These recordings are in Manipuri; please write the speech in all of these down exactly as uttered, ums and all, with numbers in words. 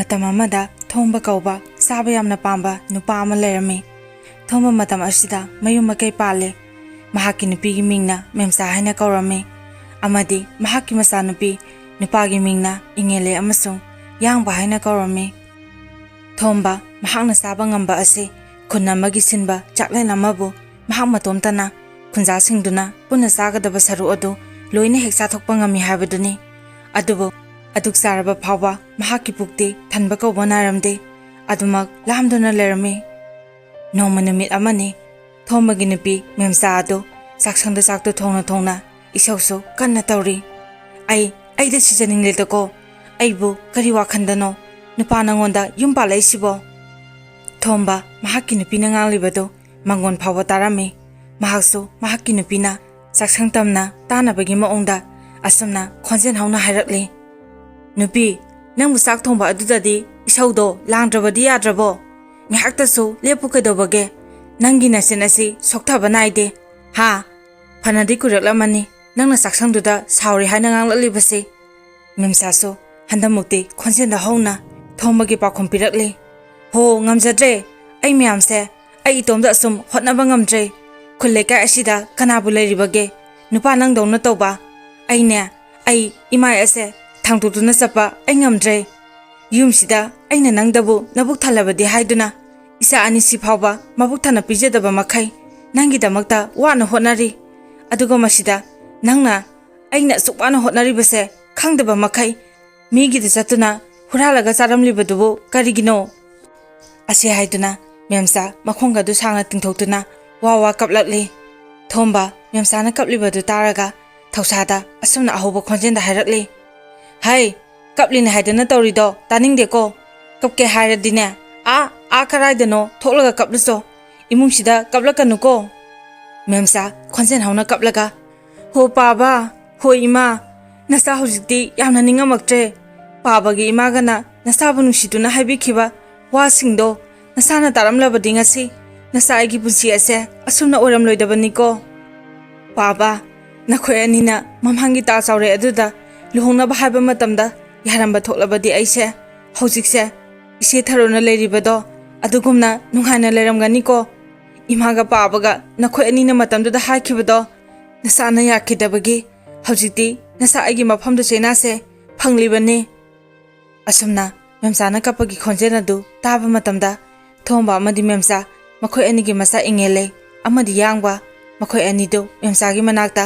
ꯃꯇꯝ ꯑꯃꯗ ꯊꯣꯝꯕ ꯀꯧꯕ ꯆꯥꯕ ꯌꯥꯝꯅ ꯄꯥꯝꯕ ꯅꯨꯄꯥ ꯑꯃ ꯂꯩꯔꯝꯃꯤ꯫ ꯊꯣꯝꯕ ꯃꯇꯝ ꯑꯁꯤꯗ ꯃꯌꯨꯝ ꯃꯀꯩ ꯄꯥꯜꯂꯦ꯫ ꯃꯍꯥꯛꯀꯤ ꯅꯨꯄꯤꯒꯤ ꯃꯤꯡꯅ ꯃꯦꯝꯆꯥ ꯍꯥꯏꯅ ꯀꯧꯔꯝꯃꯤ꯫ ꯑꯃꯗꯤ ꯃꯍꯥꯛꯀꯤ ꯃꯆꯥꯅꯨꯄꯤ ꯅꯨꯄꯥꯒꯤ ꯃꯤꯡꯅ ꯏꯉꯦꯂꯦ ꯑꯃꯁꯨꯡ ꯌꯥꯡꯕ ꯍꯥꯏꯅ ꯀꯧꯔꯝꯃꯤ꯫ ꯊꯣꯝꯕ ꯃꯍꯥꯛꯅ ꯆꯥꯕ ꯉꯝꯕ ꯑꯁꯤ ꯈꯨꯟ ꯑꯃꯒꯤ ꯁꯤꯟꯕ ꯆꯥꯛꯂꯦꯟ ꯑꯃꯕꯨ ꯃꯍꯥꯛ ꯃꯇꯣꯝꯇꯅ ꯈꯨꯟꯖꯥꯁꯤꯡꯗꯨꯅ ꯄꯨꯟꯅ ꯆꯥꯒꯗꯕ ꯁꯔꯨꯛ ꯑꯗꯨ ꯂꯣꯏꯅ ꯍꯦꯛ ꯆꯥꯊꯣꯛꯄ ꯉꯝꯃꯤ ꯍꯥꯏꯕꯗꯨꯅꯤ꯫ ꯑꯗꯨꯕꯨ ꯑꯗꯨꯛ ꯆꯥꯔꯕ ꯐꯥꯎꯕ ꯃꯍꯥꯛꯀꯤ ꯄꯨꯛꯇꯤ ꯊꯟꯕ ꯀꯧꯕ ꯅꯥꯏꯔꯝꯗꯦ꯫ ꯑꯗꯨꯃꯛ ꯂꯥꯝꯗꯨꯅ ꯂꯩꯔꯝꯃꯤ꯫ ꯅꯣꯡꯃ ꯅꯨꯃꯤꯠ ꯑꯃꯅꯤ꯫ ꯊꯣꯝꯕꯒꯤ ꯅꯨꯄꯤ ꯃꯦꯝꯆꯥ ꯑꯗꯨ ꯆꯥꯛꯁꯪꯗ ꯆꯥꯛꯇꯨ ꯊꯣꯡꯅ ꯊꯣꯡꯅ ꯏꯁꯧꯁꯨ ꯀꯟꯅ ꯇꯧꯔꯤ꯫ "ꯑꯩ, ꯑꯩꯗ ꯁꯤꯖꯅꯤꯡꯂꯦꯗꯀꯣ꯫ ꯑꯩꯕꯨ ꯀꯔꯤ ꯋꯥꯈꯟꯗꯅꯣ ꯅꯨꯄꯥ ꯅꯉꯣꯟꯗ ꯌꯨꯝ ꯄꯥꯜꯂꯛꯏꯁꯤꯕꯣ?" ꯊꯣꯝꯕ ꯃꯍꯥꯛꯀꯤ ꯅꯨꯄꯤꯅ ꯉꯥꯡꯂꯤꯕꯗꯨ ꯃꯪꯒꯣꯟ ꯐꯥꯎꯕ ꯇꯥꯔꯝꯃꯤ꯫ ꯃꯍꯥꯛꯁꯨ ꯃꯍꯥꯛꯀꯤ ꯅꯨꯄꯤꯅ ꯆꯥꯛꯁꯪ ꯇꯝꯅ ꯇꯥꯅꯕꯒꯤ ꯃꯑꯣꯡꯗ ꯑꯁꯨꯝꯅ ꯈꯣꯟꯖꯦꯜ ꯍꯧꯅ ꯍꯥꯏꯔꯛꯂꯤ, "ꯅꯨꯄꯤ, ꯅꯪꯕꯨ ꯆꯥꯛ ꯊꯣꯡꯕ ꯑꯗꯨꯗꯗꯤ ꯏꯁꯧꯗꯣ ꯂꯥꯡꯗ꯭ꯔꯕꯗꯤ ꯌꯥꯗ꯭ꯔꯕꯣ? ꯉꯥꯏꯍꯥꯛꯇꯁꯨ ꯂꯦꯞꯄꯨ ꯀꯩꯗꯧꯕꯒꯦ? ꯅꯪꯒꯤ ꯅꯆꯤꯟ ꯑꯁꯤ ꯁꯣꯛꯊꯕ ꯅꯥꯏꯗꯦ꯫ ꯍꯥ? ꯐꯅꯗꯤ ꯀꯨꯏꯔꯛꯂꯝꯃꯅꯤ ꯅꯪꯅ ꯆꯥꯛꯁꯪꯗꯨꯗ ꯁꯥꯎꯔꯤ ꯍꯥꯏꯅ ꯉꯥꯡꯂꯛꯂꯤꯕꯁꯤ?" ꯃꯦꯝꯆꯥꯁꯨ ꯍꯟꯗꯛꯃꯨꯛꯇꯤ ꯈꯣꯟꯖꯦꯜꯗ ꯍꯧꯅ ꯊꯣꯝꯕꯒꯤ ꯄꯥꯎꯈꯨꯝ ꯄꯤꯔꯛꯂꯤ꯫ "ꯍꯣ, ꯉꯝꯖꯗ꯭ꯔꯦ꯫ ꯑꯩ ꯃꯌꯥꯝꯁꯦ ꯑꯩ ꯏꯇꯣꯝꯗ ꯑꯁꯨꯝ ꯍꯣꯠꯅꯕ ꯉꯝꯗ꯭ꯔꯦ꯫ ꯈꯨꯜ ꯂꯩꯀꯥꯏ ꯑꯁꯤꯗ ꯀꯅꯥꯕꯨ ꯂꯩꯔꯤꯕꯒꯦ ꯅꯨꯄꯥ ꯅꯪꯗꯧꯅ ꯇꯧꯕ? ꯑꯩꯅꯦ, ꯑꯩ ꯏꯃꯥꯏ ꯑꯁꯦ ꯊꯥꯡꯗꯣꯛꯇꯨꯅ ꯆꯠꯄ ꯑꯩ ꯉꯝꯗ꯭ꯔꯦ꯫ ꯌꯨꯝꯁꯤꯗ ꯑꯩꯅ ꯅꯪꯗꯕꯨ ꯅꯕꯨꯛ ꯊꯜꯂꯕꯗꯤ ꯍꯥꯏꯗꯨꯅ ꯏꯆꯥ ꯑꯅꯤꯁꯤ ꯐꯥꯎꯕ ꯃꯕꯨꯛ ꯊꯟꯅ ꯄꯤꯖꯗꯕ ꯃꯈꯩ ꯅꯪꯒꯤꯗꯃꯛꯇ ꯋꯥꯅ ꯍꯣꯠꯅꯔꯤ꯫ ꯑꯗꯨꯒ ꯃꯁꯤꯗ ꯅꯪꯅ ꯑꯩꯅ ꯑꯁꯨꯛ ꯋꯥꯅ ꯍꯣꯠꯅꯔꯤꯕꯁꯦ ꯈꯪꯗꯕ ꯃꯈꯩ ꯃꯤꯒꯤꯗ ꯆꯠꯇꯨꯅ ꯍꯨꯔꯥꯜꯂꯒ ꯆꯥꯔꯝꯂꯤꯕꯗꯨꯕꯨ ꯀꯔꯤꯒꯤꯅꯣ?" ꯑꯁꯤ ꯍꯥꯏꯗꯨꯅ ꯃꯦꯝꯆꯥ ꯃꯈꯣꯡꯒꯗꯨ ꯁꯥꯡꯅ ꯇꯤꯡꯊꯣꯛꯇꯨꯅ ꯋꯥ ꯋꯥ ꯀꯞꯂꯛꯂꯤ꯫ ꯊꯣꯝꯕ ꯃꯦꯝꯆꯥꯅ ꯀꯞꯂꯤꯕꯗꯨ ꯇꯥꯔꯒ ꯊꯧꯁꯥꯗ ꯑꯁꯨꯝꯅ ꯑꯍꯧꯕ ꯈꯣꯟꯖꯦꯜꯗ ꯍꯥꯏꯔꯛꯂꯤ, "ꯍꯩ, ꯀꯞꯂꯤꯅꯦ ꯍꯥꯏꯗꯅ ꯇꯧꯔꯤꯗꯣ ꯇꯥꯅꯤꯡꯗꯦꯀꯣ꯫ ꯀꯞꯀꯦ ꯍꯥꯏꯔꯗꯤꯅꯦ, ꯑꯥ, ꯑꯥ ꯀꯔꯥꯏꯗꯅꯣ ꯊꯣꯛꯂꯒ ꯀꯞꯂꯨꯆꯣ꯫ ꯏꯃꯨꯡꯁꯤꯗ ꯀꯞꯂꯛꯀꯅꯨꯀꯣ꯫" ꯃꯦꯝꯆꯥ ꯈꯣꯟꯖꯦꯜ ꯍꯧꯅ ꯀꯞꯂꯒ, "ꯍꯣ ꯄꯥꯕ, ꯍꯣ ꯏꯃꯥ, ꯅꯆꯥ ꯍꯧꯖꯤꯛꯇꯤ ꯌꯥꯝꯅ ꯅꯤꯡꯉꯝꯃꯛꯇ꯭ꯔꯦ꯫ ꯄꯥꯕꯒꯤ ꯏꯃꯥꯒꯅ ꯅꯆꯥꯕꯨ ꯅꯨꯡꯁꯤꯗꯨꯅ ꯍꯥꯏꯕꯤꯈꯤꯕ ꯋꯥꯁꯤꯡꯗꯣ ꯅꯆꯥꯅ ꯇꯥꯔꯝꯂꯕꯗꯤ ꯉꯁꯤ ꯅꯆꯥ ꯑꯩꯒꯤ ꯄꯨꯟꯁꯤ ꯑꯁꯦ ꯑꯁꯨꯝꯅ ꯑꯣꯏꯔꯝꯂꯣꯏꯗꯕꯅꯤꯀꯣ꯫ ꯄꯥꯕ, ꯅꯈꯣꯏ ꯑꯅꯤꯅ ꯃꯃꯥꯡꯒꯤ ꯇꯥ ꯆꯥꯎꯔꯦ ꯑꯗꯨꯗ ꯂꯨꯍꯣꯡꯅꯕ ꯍꯥꯏꯕ ꯃꯇꯝꯗ ꯌꯥꯔꯝꯕ ꯊꯣꯛꯂꯕꯗꯤ ꯑꯩꯁꯦ ꯍꯧꯖꯤꯛꯁꯦ ꯏꯆꯦ ꯊꯔꯣꯅ ꯂꯩꯔꯤꯕꯗꯣ ꯑꯗꯨꯒꯨꯝꯅ ꯅꯨꯡꯉꯥꯏꯅ ꯂꯩꯔꯝꯒꯅꯤꯀꯣ꯫ ꯏꯃꯥꯒ ꯄꯥꯕꯒ ꯅꯈꯣꯏ ꯑꯅꯤꯅ ꯃꯇꯝꯗꯨꯗ ꯍꯥꯏꯈꯤꯕꯗꯣ ꯅꯁꯥꯅ ꯌꯥꯈꯤꯗꯕꯒꯤ ꯍꯧꯖꯤꯛꯇꯤ ꯅꯁꯥ ꯑꯩꯒꯤ ꯃꯐꯝꯗ ꯆꯩꯅꯥꯁꯦ ꯐꯪꯂꯤꯕꯅꯤ꯫ ꯑꯁꯨꯝꯅ ꯃꯦꯝꯆꯥꯅ ꯀꯞꯄꯒꯤ ꯈꯣꯟꯖꯦꯜ ꯑꯗꯨ ꯇꯥꯕ ꯃꯇꯝꯗ ꯊꯣꯝꯕ ꯑꯃꯗꯤ ꯃꯦꯝꯆꯥ ꯃꯈꯣꯏ ꯑꯅꯤꯒꯤ ꯃꯆꯥ ꯏꯉꯦꯜꯂꯩ ꯑꯃꯗꯤ ꯌꯥꯡꯕ ꯃꯈꯣꯏ ꯑꯅꯤꯗꯨ ꯃꯦꯝꯆꯥꯒꯤ ꯃꯅꯥꯛꯇ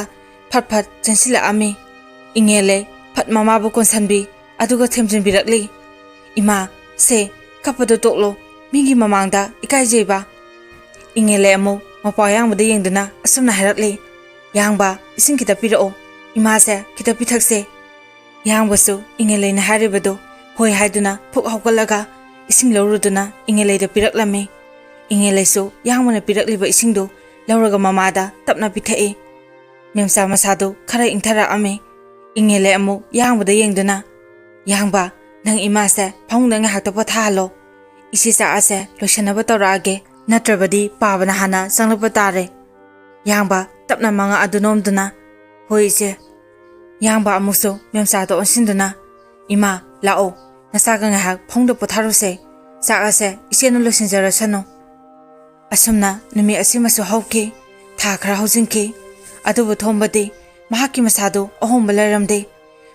ꯐꯠ ꯐꯠ ꯆꯦꯟꯁꯤꯜꯂꯛꯑꯝꯃꯤ꯫ ꯏꯉꯦꯜꯂꯩ ꯐꯠ ꯃꯃꯥꯕꯨ ꯀꯣꯟꯁꯤꯟꯕꯤ ꯑꯗꯨꯒ ꯊꯦꯝꯖꯤꯟꯕꯤꯔꯛꯂꯤ꯫ "ꯏꯃꯥ, ꯁꯦ, ꯀꯞꯄꯗꯣ ꯇꯣꯛꯂꯣ, ꯃꯤꯒꯤ ꯃꯃꯥꯡꯗ ꯏꯀꯥꯏꯖꯩꯕ꯫" ꯏꯉꯦꯜꯂꯩ ꯑꯃꯨꯛ ꯃꯄꯥ ꯌꯥꯡꯕꯗ ꯌꯦꯡꯗꯨꯅ ꯑꯁꯨꯝꯅ ꯍꯥꯏꯔꯛꯂꯤ, "ꯌꯥꯡꯕ, ꯏꯁꯤꯡ ꯈꯤꯇ ꯄꯤꯔꯛꯑꯣ, ꯏꯃꯥꯁꯦ ꯈꯤꯇ ꯄꯤꯊꯛꯁꯦ꯫" ꯌꯥꯡꯕꯁꯨ ꯏꯉꯦꯜꯂꯩꯅ ꯍꯥꯏꯔꯤꯕꯗꯨ ꯍꯣꯏ ꯍꯥꯏꯗꯨꯅ ꯐꯨꯛ ꯍꯧꯒꯠꯂꯒ ꯏꯁꯤꯡ ꯂꯧꯔꯨꯗꯨꯅ ꯏꯉꯦꯜꯂꯩꯗ ꯄꯤꯔꯛꯂꯝꯃꯤ꯫ ꯏꯉꯦꯜꯂꯩꯁꯨ ꯌꯥꯡꯕꯅ ꯄꯤꯔꯛꯂꯤꯕ ꯏꯁꯤꯡꯗꯨ ꯂꯧꯔꯒ ꯃꯃꯥꯗ ꯇꯞꯅ ꯄꯤꯊꯛꯏ꯫ ꯃꯦꯝꯆꯥ ꯃꯁꯥꯗꯨ ꯈꯔ ꯏꯪꯊꯔꯛꯑꯝꯃꯤ꯫ ꯏꯉꯦꯜꯂꯩ ꯑꯃꯨꯛ ꯌꯥꯡꯕꯗ ꯌꯦꯡꯗꯨꯅ, "ꯌꯥꯡꯕ, ꯅꯪ ꯏꯃꯥꯁꯦ ꯐꯃꯨꯡꯗ ꯉꯥꯏꯍꯥꯛꯇ ꯄꯣꯊꯥꯍꯜꯂꯣ꯫ ꯏꯆꯦ ꯆꯥꯛ ꯑꯁꯦ ꯂꯣꯏꯁꯤꯟꯅꯕ ꯇꯧꯔꯛꯑꯒꯦ, ꯅꯠꯇ꯭ꯔꯕꯗꯤ ꯄꯥꯕꯅ ꯍꯥꯟꯅ ꯆꯪꯂꯛꯄ ꯇꯥꯔꯦ꯫" ꯌꯥꯡꯕ ꯇꯞꯅ ꯃꯉꯥ ꯑꯗꯨ ꯅꯣꯝꯗꯨꯅ, "ꯍꯣꯏ ꯏꯆꯦ꯫" ꯌꯥꯡꯕ ꯑꯃꯨꯛꯁꯨ ꯃꯦꯝꯆꯥꯗ ꯑꯣꯟꯁꯤꯟꯗꯨꯅ, "ꯏꯃꯥ, ꯂꯥꯛꯑꯣ, ꯅꯆꯥꯒ ꯉꯥꯏꯍꯥꯛ ꯐꯃꯨꯡꯗ ꯄꯣꯊꯥꯔꯨꯁꯦ꯫ ꯆꯥꯛ ꯑꯁꯦ ꯏꯆꯦꯅ ꯂꯣꯏꯁꯤꯟꯖꯔꯁꯅꯨ꯫" ꯑꯁꯨꯝꯅ ꯅꯨꯃꯤꯠ ꯑꯁꯤꯃꯁꯨ ꯍꯧꯈꯤ꯫ ꯊꯥ ꯈꯔ ꯍꯧꯖꯤꯟꯈꯤ꯫ ꯑꯗꯨꯕꯨ ꯊꯣꯝꯕꯗꯤ ꯃꯍꯥꯛꯀꯤ ꯃꯁꯥꯗꯨ ꯑꯍꯣꯡꯕ ꯂꯩꯔꯝꯗꯦ꯫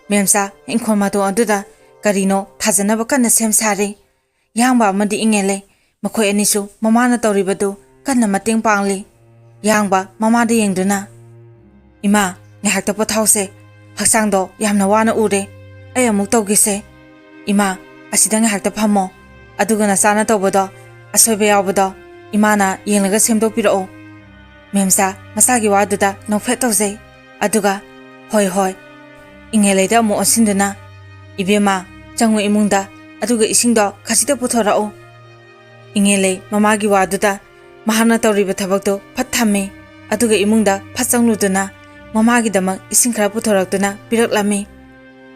ꯃꯦꯝꯆꯥ ꯏꯪꯈꯣꯜ ꯃꯇꯣꯟ ꯑꯗꯨꯗ ꯀꯔꯤꯅꯣ ꯊꯥꯖꯅꯕ ꯀꯟꯅ ꯁꯦꯝ ꯁꯥꯔꯤ꯫ ꯌꯥꯡꯕ ꯑꯃꯗꯤ ꯏꯉꯦꯜꯂꯩ ꯃꯈꯣꯏ ꯑꯅꯤꯁꯨ ꯃꯃꯥꯅ ꯇꯧꯔꯤꯕꯗꯨ ꯀꯟꯅ ꯃꯇꯦꯡ ꯄꯥꯡꯂꯤ꯫ ꯌꯥꯡꯕ ꯃꯃꯥꯗ ꯌꯦꯡꯗꯨꯅ, "ꯏꯃꯥ, ꯉꯥꯏꯍꯥꯛꯇ ꯄꯣꯊꯥꯎꯁꯦ꯫ ꯍꯛꯆꯥꯡꯗꯣ ꯌꯥꯝꯅ ꯋꯥꯅ ꯎꯔꯦ꯫ ꯑꯩ ꯑꯃꯨꯛ ꯇꯧꯒꯦꯁꯦ꯫ ꯏꯃꯥ, ꯑꯁꯤꯗ ꯉꯥꯏꯍꯥꯛꯇ ꯐꯝꯃꯣ꯫ ꯑꯗꯨꯒ ꯅꯆꯥꯅ ꯇꯧꯕꯗꯣ, ꯑꯁꯣꯏꯕ ꯌꯥꯎꯕꯗꯣ ꯏꯃꯥꯅ ꯌꯦꯡꯂꯒ ꯁꯦꯝꯗꯣꯛꯄꯤꯔꯛꯑꯣ꯫" ꯃꯦꯝꯆꯥ ꯃꯆꯥꯒꯤ ꯋꯥꯗꯨꯗ ꯅꯣꯛꯐꯦꯠ ꯇꯧꯖꯩ꯫ ꯑꯗꯨꯒ, "ꯍꯣꯏ, ꯍꯣꯏ꯫" ꯏꯉꯦꯜꯂꯩꯗ ꯑꯃꯨꯛ ꯑꯣꯟꯁꯤꯟꯗꯨꯅ, "ꯏꯕꯦꯝꯃ, ꯆꯪꯉꯨ ꯏꯃꯨꯡꯗ, ꯑꯗꯨꯒ ꯏꯁꯤꯡꯗꯣ ꯈꯖꯤꯛꯇ ꯄꯨꯊꯣꯔꯛꯎ꯫" ꯏꯉꯦꯜꯂꯩ ꯃꯃꯥꯒꯤ ꯋꯥꯗꯨꯗ ꯃꯍꯥꯛꯅ ꯇꯧꯔꯤꯕ ꯊꯕꯛꯇꯨ ꯐꯠ ꯊꯝꯃꯤ꯫ ꯑꯗꯨꯒ ꯏꯃꯨꯡꯗ ꯐꯠ ꯆꯪꯂꯨꯗꯨꯅ ꯃꯃꯥꯒꯤꯗꯃꯛ ꯏꯁꯤꯡ ꯈꯔ ꯄꯨꯊꯣꯔꯛꯇꯨꯅ ꯄꯤꯔꯛꯂꯝꯃꯤ꯫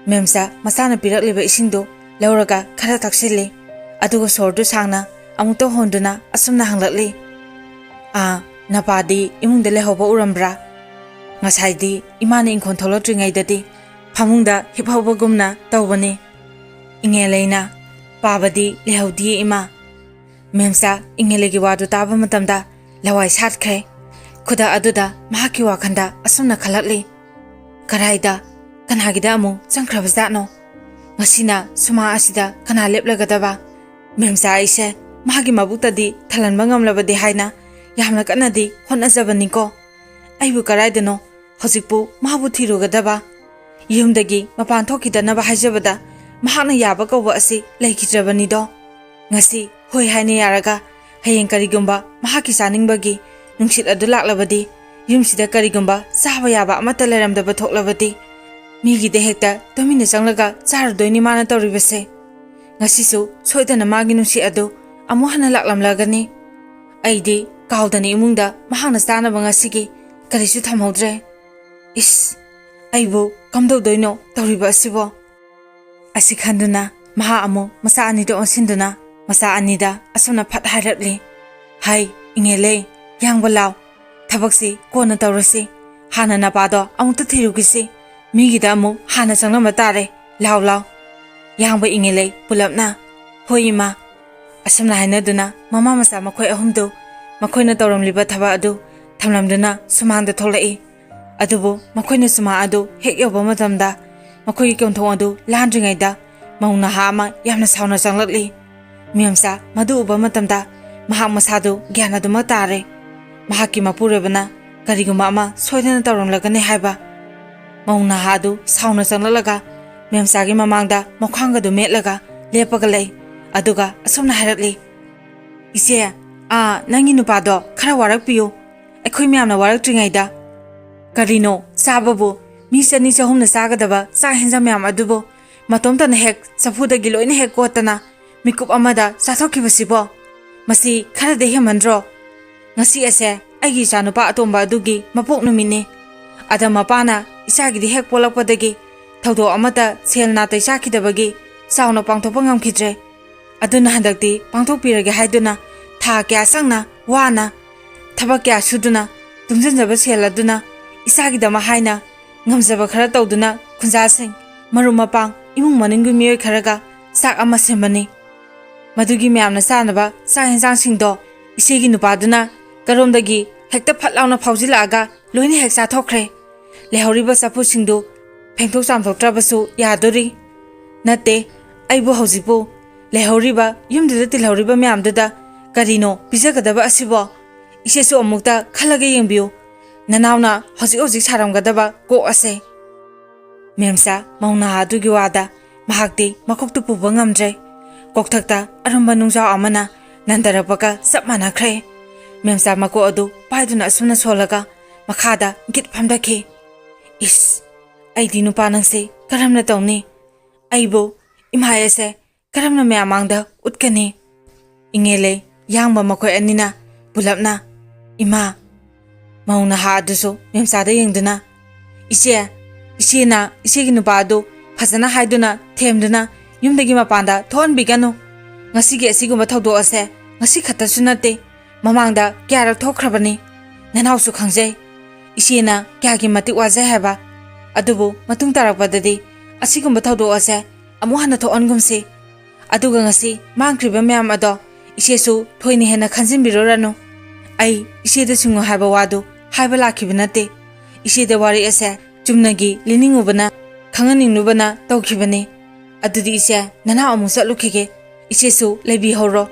ꯃꯦꯝꯆꯥ ꯃꯆꯥꯅ ꯄꯤꯔꯛꯂꯤꯕ ꯏꯁꯤꯡꯗꯨ ꯂꯧꯔꯒ ꯈꯔ ꯊꯛꯆꯤꯜꯂꯤ꯫ ꯑꯗꯨꯒ ꯁꯣꯔꯗꯨ ꯁꯥꯡꯅ ꯑꯃꯨꯛꯇ ꯍꯣꯟꯗꯨꯅ ꯑꯁꯨꯝꯅ ꯍꯪꯂꯛꯂꯤ, "ꯑꯥ, ꯅꯄꯥꯗꯤ ꯏꯃꯨꯡꯗ ꯂꯩꯍꯧꯕ ꯎꯔꯝꯕ꯭ꯔꯥ? ꯉꯁꯥꯏꯗꯤ ꯏꯃꯥꯅ ꯏꯪꯈꯣꯜ ꯊꯣꯛꯂꯛꯇ꯭ꯔꯤꯉꯩꯗꯗꯤ ꯐꯃꯨꯡꯗ ꯍꯤꯞꯍꯧꯕꯒꯨꯝꯅ ꯇꯧꯕꯅꯤ꯫" ꯏꯉꯦꯜꯂꯩꯅ, ꯄꯥꯕꯗꯤ ꯂꯩꯍꯧꯗꯤꯌꯦ ꯏꯃꯥ꯫ ꯃꯦꯝꯆꯥ ꯏꯪꯉꯦꯂꯩꯒꯤ ꯋꯥꯗꯨ ꯇꯥꯕ ꯃꯇꯝꯗ ꯂꯋꯥꯏ ꯁꯥꯠꯈ꯭ꯔꯦ꯫ ꯈꯨꯗꯛ ꯑꯗꯨꯗ ꯃꯍꯥꯛꯀꯤ ꯋꯥꯈꯜꯗ ꯑꯁꯨꯝꯅ ꯈꯜꯂꯛꯂꯤ, "ꯀꯔꯥꯏꯗ, ꯀꯅꯥꯒꯤꯗ ꯑꯃꯨꯛ ꯆꯪꯈ꯭ꯔꯕꯖꯥꯠꯅꯣ? ꯉꯁꯤꯅ ꯁꯨꯃꯥꯡ ꯑꯁꯤꯗ ꯀꯅꯥ ꯂꯦꯞꯂꯒꯗꯕ? ꯃꯦꯝꯆꯥ ꯑꯩꯁꯦ ꯃꯍꯥꯛꯀꯤ ꯃꯕꯨꯛꯇꯗꯤ ꯊꯜꯍꯟꯕ ꯉꯝꯂꯕꯗꯤ ꯍꯥꯏꯅ ꯌꯥꯝꯅ ꯀꯟꯅꯗꯤ ꯍꯣꯠꯅꯖꯕꯅꯤꯀꯣ꯫ ꯑꯩꯕꯨ ꯀꯔꯥꯏꯗꯅꯣ ꯍꯧꯖꯤꯛꯄꯨ ꯃꯥꯕꯨ ꯊꯤꯔꯨꯒꯗꯕ? ꯌꯨꯝꯗꯒꯤ ꯃꯄꯥꯟ ꯊꯣꯛꯈꯤꯗꯅꯕ ꯍꯥꯏꯖꯕꯗ ꯃꯍꯥꯛꯅ ꯌꯥꯕ ꯀꯧꯕ ꯑꯁꯤ ꯂꯩꯈꯤꯗ꯭ꯔꯕꯅꯤꯗꯣ꯫ ꯉꯁꯤ ꯍꯣꯏ ꯍꯥꯏꯅ ꯌꯥꯔꯒ ꯍꯌꯦꯡ ꯀꯔꯤꯒꯨꯝꯕ ꯃꯍꯥꯛꯀꯤ ꯆꯥꯅꯤꯡꯕꯒꯤ ꯅꯨꯡꯁꯤꯠ ꯑꯗꯨ ꯂꯥꯛꯂꯕꯗꯤ, ꯌꯨꯝꯁꯤꯗ ꯀꯔꯤꯒꯨꯝꯕ ꯆꯥꯕ ꯌꯥꯕ ꯑꯃꯠꯇ ꯂꯩꯔꯝꯗꯕ ꯊꯣꯛꯂꯕꯗꯤ, ꯃꯤꯒꯤꯗ ꯍꯦꯛꯇ ꯇꯨꯃꯤꯟꯅ ꯆꯪꯂꯒ ꯆꯥꯔꯨꯗꯣꯏꯅꯤ ꯃꯥꯅ ꯇꯧꯔꯤꯕꯁꯦ꯫ ꯉꯁꯤꯁꯨ ꯁꯣꯏꯗꯅ ꯃꯥꯒꯤ ꯅꯨꯡꯁꯤꯠ ꯑꯗꯨ ꯑꯃꯨꯛ ꯍꯟꯅ ꯂꯥꯛꯂꯝꯂꯒꯅꯤ꯫ ꯑꯩꯗꯤ ꯀꯥꯎꯗꯅ ꯏꯃꯨꯡꯗ ꯃꯍꯥꯛꯅ ꯆꯥꯅꯕ ꯉꯁꯤꯒꯤ ꯀꯔꯤꯁꯨ ꯊꯝꯍꯧꯗ꯭ꯔꯦ꯫ ꯏꯁ, ꯑꯩꯕꯨ ꯀꯝꯗꯧꯗꯣꯏꯅꯣ ꯇꯧꯔꯤꯕ ꯑꯁꯤꯕꯣ?" ꯑꯁꯤ ꯈꯟꯗꯨꯅ ꯃꯍꯥꯛ ꯑꯃꯨꯛ ꯃꯆꯥ ꯑꯅꯤꯗ ꯑꯣꯟꯁꯤꯟꯗꯨꯅ ꯃꯆꯥ ꯑꯅꯤꯗ ꯑꯁꯨꯝꯅ ꯐꯠ ꯍꯥꯏꯔꯛꯂꯤ, "ꯍꯩ, ꯏꯪꯉꯦꯂꯩ, ꯌꯥꯡꯕ ꯂꯥꯎ꯫ ꯊꯕꯛꯁꯤ ꯀꯣꯟꯅ ꯇꯧꯔꯁꯤ꯫ ꯍꯥꯟꯅ ꯅꯄꯥꯗꯣ ꯑꯃꯨꯛꯇ ꯊꯤꯔꯨꯈꯤꯁꯤ꯫ ꯃꯤꯒꯤꯗ ꯑꯃꯨꯛ ꯍꯥꯟꯅ ꯆꯪꯂꯝꯕ ꯇꯥꯔꯦ꯫ ꯂꯥꯎ, ꯂꯥꯎ꯫" ꯌꯥꯡꯕ ꯏꯪꯉꯦꯂꯩ ꯄꯨꯂꯞꯅ, "ꯍꯣꯏ ꯏꯃꯥ꯫" ꯑꯁꯨꯝꯅ ꯍꯥꯏꯅꯗꯨꯅ ꯃꯃꯥ ꯃꯆꯥ ꯃꯈꯣꯏ ꯑꯍꯨꯝꯗꯨ ꯃꯈꯣꯏꯅ ꯇꯧꯔꯝꯂꯤꯕ ꯊꯕꯛ ꯑꯗꯨ ꯊꯝꯂꯝꯗꯨꯅ ꯁꯨꯃꯥꯡꯗ ꯊꯣꯛꯂꯛꯏ꯫ ꯑꯗꯨꯕꯨ ꯃꯈꯣꯏꯅ ꯁꯨꯃꯥꯡ ꯑꯗꯨ ꯍꯦꯛ ꯌꯧꯕ ꯃꯇꯝꯗ, ꯃꯈꯣꯏꯒꯤ ꯀꯣꯟꯊꯣꯡ ꯑꯗꯨ ꯂꯥꯟꯗ꯭ꯔꯤꯉꯩꯗ ꯃꯧ ꯅꯍꯥ ꯑꯃ ꯌꯥꯝꯅ ꯁꯥꯎꯅ ꯆꯪꯂꯛꯂꯤ꯫ ꯃꯦꯝꯆꯥ ꯃꯗꯨ ꯎꯕ ꯃꯇꯝꯗ ꯃꯍꯥꯛ ꯃꯁꯥꯗꯨ ꯒ꯭ꯌꯥꯟ ꯑꯗꯨꯃꯛ ꯇꯥꯔꯦ꯫ ꯃꯍꯥꯛꯀꯤ ꯃꯄꯨꯔꯣꯏꯕꯅ ꯀꯔꯤꯒꯨꯝꯕ ꯑꯃ ꯁꯣꯏꯗꯅ ꯇꯧꯔꯝꯂꯒꯅꯤ ꯍꯥꯏꯕ꯫ ꯃꯧ ꯅꯍꯥ ꯑꯗꯨ ꯁꯥꯎꯅ ꯆꯪꯂꯛꯂꯒ ꯃꯦꯝꯆꯥꯒꯤ ꯃꯃꯥꯡꯗ ꯃꯈ꯭ꯋꯥꯡꯒꯗꯨ ꯃꯦꯠꯂꯒ ꯂꯦꯞꯄꯒ ꯂꯩ꯫ ꯑꯗꯨꯒ ꯑꯁꯨꯝꯅ ꯍꯥꯏꯔꯛꯂꯤ, "ꯏꯆꯦ, ꯑꯥ, ꯅꯪꯒꯤ ꯅꯨꯄꯥꯗꯣ ꯈꯔ ꯋꯥꯔꯛꯄꯤꯌꯨ, ꯑꯩꯈꯣꯏ ꯃꯌꯥꯝꯅ ꯋꯥꯔꯛꯇ꯭ꯔꯤꯉꯩꯗ꯫ ꯀꯔꯤꯅꯣ ꯆꯥꯕꯕꯨ? ꯃꯤ ꯆꯅꯤ ꯆꯍꯨꯝꯅ ꯆꯥꯒꯗꯕ ꯆꯥꯛ ꯍꯦꯟꯖꯥꯡ ꯃꯌꯥꯝ ꯑꯗꯨꯕꯨ ꯃꯇꯣꯝꯇꯅ ꯍꯦꯛ ꯆꯐꯨꯗꯒꯤ ꯂꯣꯏꯅ ꯍꯦꯛ ꯀꯣꯠꯇꯅ ꯃꯤꯀꯨꯞ ꯑꯃꯗ ꯆꯥꯊꯣꯛꯈꯤꯕꯁꯤꯕꯣ? ꯃꯁꯤ ꯈꯔꯗꯤ ꯍꯦꯟꯃꯟꯗ꯭ꯔꯣ? ꯉꯁꯤ ꯑꯁꯦ ꯑꯩꯒꯤ ꯏꯆꯥꯅꯨꯄꯥ ꯑꯇꯣꯝꯕ ꯑꯗꯨꯒꯤ ꯃꯄꯣꯛ ꯅꯨꯃꯤꯠꯅꯤ꯫ ꯑꯗ ꯃꯄꯥꯅ ꯏꯆꯥꯒꯤꯗꯤ ꯍꯦꯛ ꯄꯣꯛꯂꯛꯄꯗꯒꯤ ꯊꯧꯗꯣꯛ ꯑꯃꯠꯇ ꯁꯦꯜ ꯅꯥꯇꯩ ꯆꯥꯈꯤꯗꯕꯒꯤ ꯆꯥꯎꯅ ꯄꯥꯡꯊꯣꯛꯄ ꯉꯝꯈꯤꯗ꯭ꯔꯦ꯫ ꯑꯗꯨꯅ ꯍꯟꯗꯛꯇꯤ ꯄꯥꯡꯊꯣꯛꯄꯤꯔꯒꯦ ꯍꯥꯏꯗꯨꯅ ꯊꯥ ꯀꯌꯥ ꯆꯪꯅ ꯋꯥꯅ ꯊꯕꯛ ꯀꯌꯥ ꯁꯨꯗꯨꯅ ꯇꯨꯡꯁꯤꯟꯖꯕ ꯁꯦꯜ ꯑꯗꯨꯅ ꯏꯆꯥꯒꯤꯗꯃꯛ ꯍꯥꯏꯅ ꯉꯝꯖꯕ ꯈꯔ ꯇꯧꯗꯨꯅ ꯈꯨꯟꯖꯥꯁꯤꯡ, ꯃꯔꯨꯞ ꯃꯄꯥꯡ, ꯏꯃꯨꯡ ꯃꯅꯨꯡꯒꯤ ꯃꯤꯑꯣꯏ ꯈꯔꯒ ꯆꯥꯛ ꯑꯃ ꯁꯦꯝꯕꯅꯤ꯫ ꯃꯗꯨꯒꯤ ꯃꯌꯥꯝꯅ ꯆꯥꯅꯕ ꯆꯥꯛ ꯌꯦꯟꯁꯥꯡꯁꯤꯡꯗꯣ ꯏꯆꯦꯒꯤ ꯅꯨꯄꯥꯗꯨꯅ ꯀꯔꯣꯝꯗꯒꯤ ꯍꯦꯛꯇ ꯐꯠ ꯂꯥꯎꯅ ꯐꯥꯎꯖꯤꯜꯂꯛꯑꯒ ꯂꯣꯏꯅ ꯍꯦꯛ ꯆꯥꯊꯣꯛꯈ꯭ꯔꯦ꯫ ꯂꯩꯍꯧꯔꯤꯕ ꯆꯐꯨꯁꯤꯡꯗꯨ ꯐꯦꯡꯗꯣꯛ ꯆꯥꯝꯊꯣꯛꯇ꯭ꯔꯕꯁꯨ ꯌꯥꯗꯣꯔꯤ꯫ ꯅꯠꯇꯦ, ꯑꯩꯕꯨ ꯍꯧꯖꯤꯛꯄꯨ ꯂꯩꯍꯧꯔꯤꯕ ꯌꯨꯝꯗꯨꯗ ꯇꯤꯜꯍꯧꯔꯤꯕ ꯃꯌꯥꯝꯗꯨꯗ ꯀꯔꯤꯅꯣ ꯄꯤꯖꯒꯗꯕ ꯑꯁꯤꯕꯣ? ꯏꯆꯦꯁꯨ ꯑꯃꯨꯛꯇ ꯈꯜꯂꯒ ꯌꯦꯡꯕꯤꯌꯨ, ꯅꯅꯥꯎꯅ ꯍꯧꯖꯤꯛ ꯍꯧꯖꯤꯛ ꯁꯥꯔꯝꯒꯗꯕ ꯀꯣꯛ ꯑꯁꯦ꯫ ꯃꯦꯝꯆꯥ ꯃꯧ ꯅꯍꯥ ꯑꯗꯨꯒꯤ ꯋꯥꯗ ꯃꯍꯥꯛꯇꯤ ꯃꯀꯣꯛꯇꯨ ꯄꯨꯕ ꯉꯝꯗ꯭ꯔꯦ꯫ ꯀꯣꯛꯊꯛꯇ ꯑꯔꯨꯝꯕ ꯅꯨꯡꯖꯥꯎ ꯑꯃꯅ ꯅꯟꯊꯔꯛꯄꯒ ꯆꯞ ꯃꯥꯟꯅꯈ꯭ꯔꯦ꯫ ꯃꯦꯝꯆꯥ ꯃꯀꯣꯛ ꯑꯗꯨ ꯄꯥꯏꯗꯨꯅ ꯑꯁꯨꯝꯅ ꯁꯣꯜꯂꯒ ꯃꯈꯥꯗ ꯒꯤꯠ ꯐꯝꯊꯈꯤ꯫ "ꯏꯁ, ꯑꯩꯗꯤ ꯅꯨꯄꯥ ꯅꯪꯁꯦ ꯀꯔꯝꯅ ꯇꯧꯅꯤ? ꯑꯩꯕꯨ ꯏꯃꯥ ꯑꯁꯦ ꯀꯔꯝꯅ ꯃꯌꯥꯝ ꯃꯥꯡꯗ ꯎꯠꯀꯅꯤ?" ꯏꯉꯦꯂꯩ, ꯌꯥꯡꯕ ꯃꯈꯣꯏ ꯑꯅꯤꯅ ꯄꯨꯂꯞꯅ, "ꯏꯃꯥ!" ꯃꯧ ꯅꯍꯥ ꯑꯗꯨꯁꯨ ꯃꯦꯝꯆꯥꯗ ꯌꯦꯡꯗꯨꯅ, "ꯏꯆꯦ, ꯏꯆꯦꯅ ꯏꯆꯦꯒꯤ ꯅꯨꯄꯥ ꯑꯗꯨ ꯐꯖꯅ ꯍꯥꯏꯗꯨꯅ ꯊꯦꯝꯗꯨꯅ ꯌꯨꯝꯗꯒꯤ ꯃꯄꯥꯟꯗ ꯊꯣꯛꯍꯟꯕꯤꯒꯅꯨ꯫ ꯉꯁꯤꯒꯤ ꯑꯁꯤꯒꯨꯝꯕ ꯊꯧꯗꯣꯛ ꯑꯁꯦ ꯉꯁꯤ ꯈꯛꯇꯁꯨ ꯅꯠꯇꯦ, ꯃꯃꯥꯡꯗ ꯀꯌꯥꯔꯛ ꯊꯣꯛꯈ꯭ꯔꯕꯅꯤ꯫ ꯅꯅꯥꯎꯁꯨ ꯈꯪꯖꯩ ꯏꯆꯦꯅ ꯀꯌꯥꯒꯤ ꯃꯇꯤꯛ ꯋꯥꯖꯩ ꯍꯥꯏꯕ꯫ ꯑꯗꯨꯕꯨ ꯃꯇꯨꯡ ꯇꯥꯔꯛꯄꯗꯗꯤ ꯑꯁꯤꯒꯨꯝꯕ ꯊꯧꯗꯣꯛ ꯑꯁꯦ ꯑꯃꯨꯛ ꯍꯟꯅ ꯊꯣꯛꯍꯟꯒꯨꯝꯁꯤ꯫ ꯑꯗꯨꯒ ꯉꯁꯤ ꯃꯥꯡꯈ꯭ꯔꯤꯕ ꯃꯌꯥꯝ ꯑꯗꯣ ꯏꯆꯦꯁꯨ ꯊꯣꯏꯅ ꯍꯦꯟꯅ ꯈꯟꯖꯤꯟꯕꯤꯔꯨꯔꯅꯨ꯫ ꯑꯩ ꯏꯆꯦꯗ ꯁꯤꯡꯉꯨ ꯍꯥꯏꯕ ꯋꯥꯗꯨ ꯍꯥꯏꯕ ꯂꯥꯛꯈꯤꯕ ꯅꯠꯇꯦ꯫ ꯏꯆꯦꯗ ꯋꯥꯔꯤ ꯑꯁꯦ ꯆꯨꯝꯅꯒꯤ ꯂꯤꯅꯤꯡꯉꯨꯕꯅ, ꯈꯪꯍꯟꯅꯤꯡꯂꯨꯕꯅ ꯇꯧꯈꯤꯕꯅꯤ꯫ ꯑꯗꯨꯗꯤ ꯏꯆꯦ, ꯅꯅꯥꯎ ꯑꯃꯨꯛ ꯆꯠꯂꯨꯈꯤꯒꯦ꯫ ꯏꯆꯦꯁꯨ ꯂꯩꯕꯤꯍꯧꯔꯣ꯫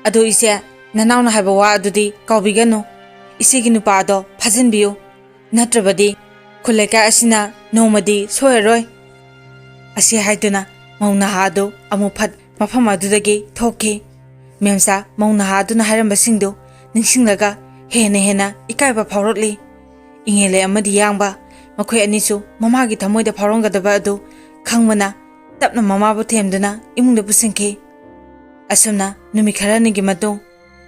ꯑꯗꯨ ꯏꯆꯦ, ꯅꯅꯥꯎꯅ ꯍꯥꯏꯕ ꯋꯥ ꯑꯗꯨꯗꯤ ꯀꯥꯎꯕꯤꯒꯅꯨ꯫ ꯏꯆꯦꯒꯤ ꯅꯨꯄꯥ ꯑꯗꯣ ꯐꯥꯖꯤꯟꯕꯤꯌꯨ꯫ ꯅꯠꯇ꯭ꯔꯕꯗꯤ ꯈꯨꯜ ꯂꯩꯀꯥꯏ ꯑꯁꯤꯅ ꯅꯣꯡꯃꯗꯤ ꯁꯣꯏꯔꯔꯣꯏ꯫" ꯑꯁꯤ ꯍꯥꯏꯗꯨꯅ ꯃꯧ ꯅꯍꯥ ꯑꯗꯨ ꯑꯃꯨꯛ ꯐꯠ ꯃꯐꯝ ꯑꯗꯨꯗꯒꯤ ꯊꯣꯛꯈꯤ꯫ ꯃꯦꯝꯆꯥ ꯃꯧ ꯅꯍꯥ ꯑꯗꯨꯅ ꯍꯥꯏꯔꯝꯕꯁꯤꯡꯗꯨ ꯅꯤꯡꯁꯤꯡꯂꯒ ꯍꯦꯟꯅ ꯍꯦꯟꯅ ꯏꯀꯥꯏꯕ ꯐꯥꯎꯔꯛꯂꯤ꯫ ꯏꯉꯦꯂꯩ ꯑꯃꯗꯤ ꯌꯥꯡꯕ, ꯃꯈꯣꯏ ꯑꯅꯤꯁꯨ ꯃꯃꯥꯒꯤ ꯊꯃꯣꯏꯗ ꯐꯥꯎꯔꯝꯒꯗꯕ ꯑꯗꯨ ꯈꯪꯕꯅ ꯇꯞꯅ ꯃꯃꯥꯕꯨ ꯊꯦꯝꯗꯨꯅ ꯏꯃꯨꯡꯗ ꯄꯨꯁꯤꯟꯈꯤ꯫ ꯑꯁꯨꯝꯅ ꯅꯨꯃꯤꯠ ꯈꯔꯅꯤꯒꯤ ꯃꯇꯨꯡ,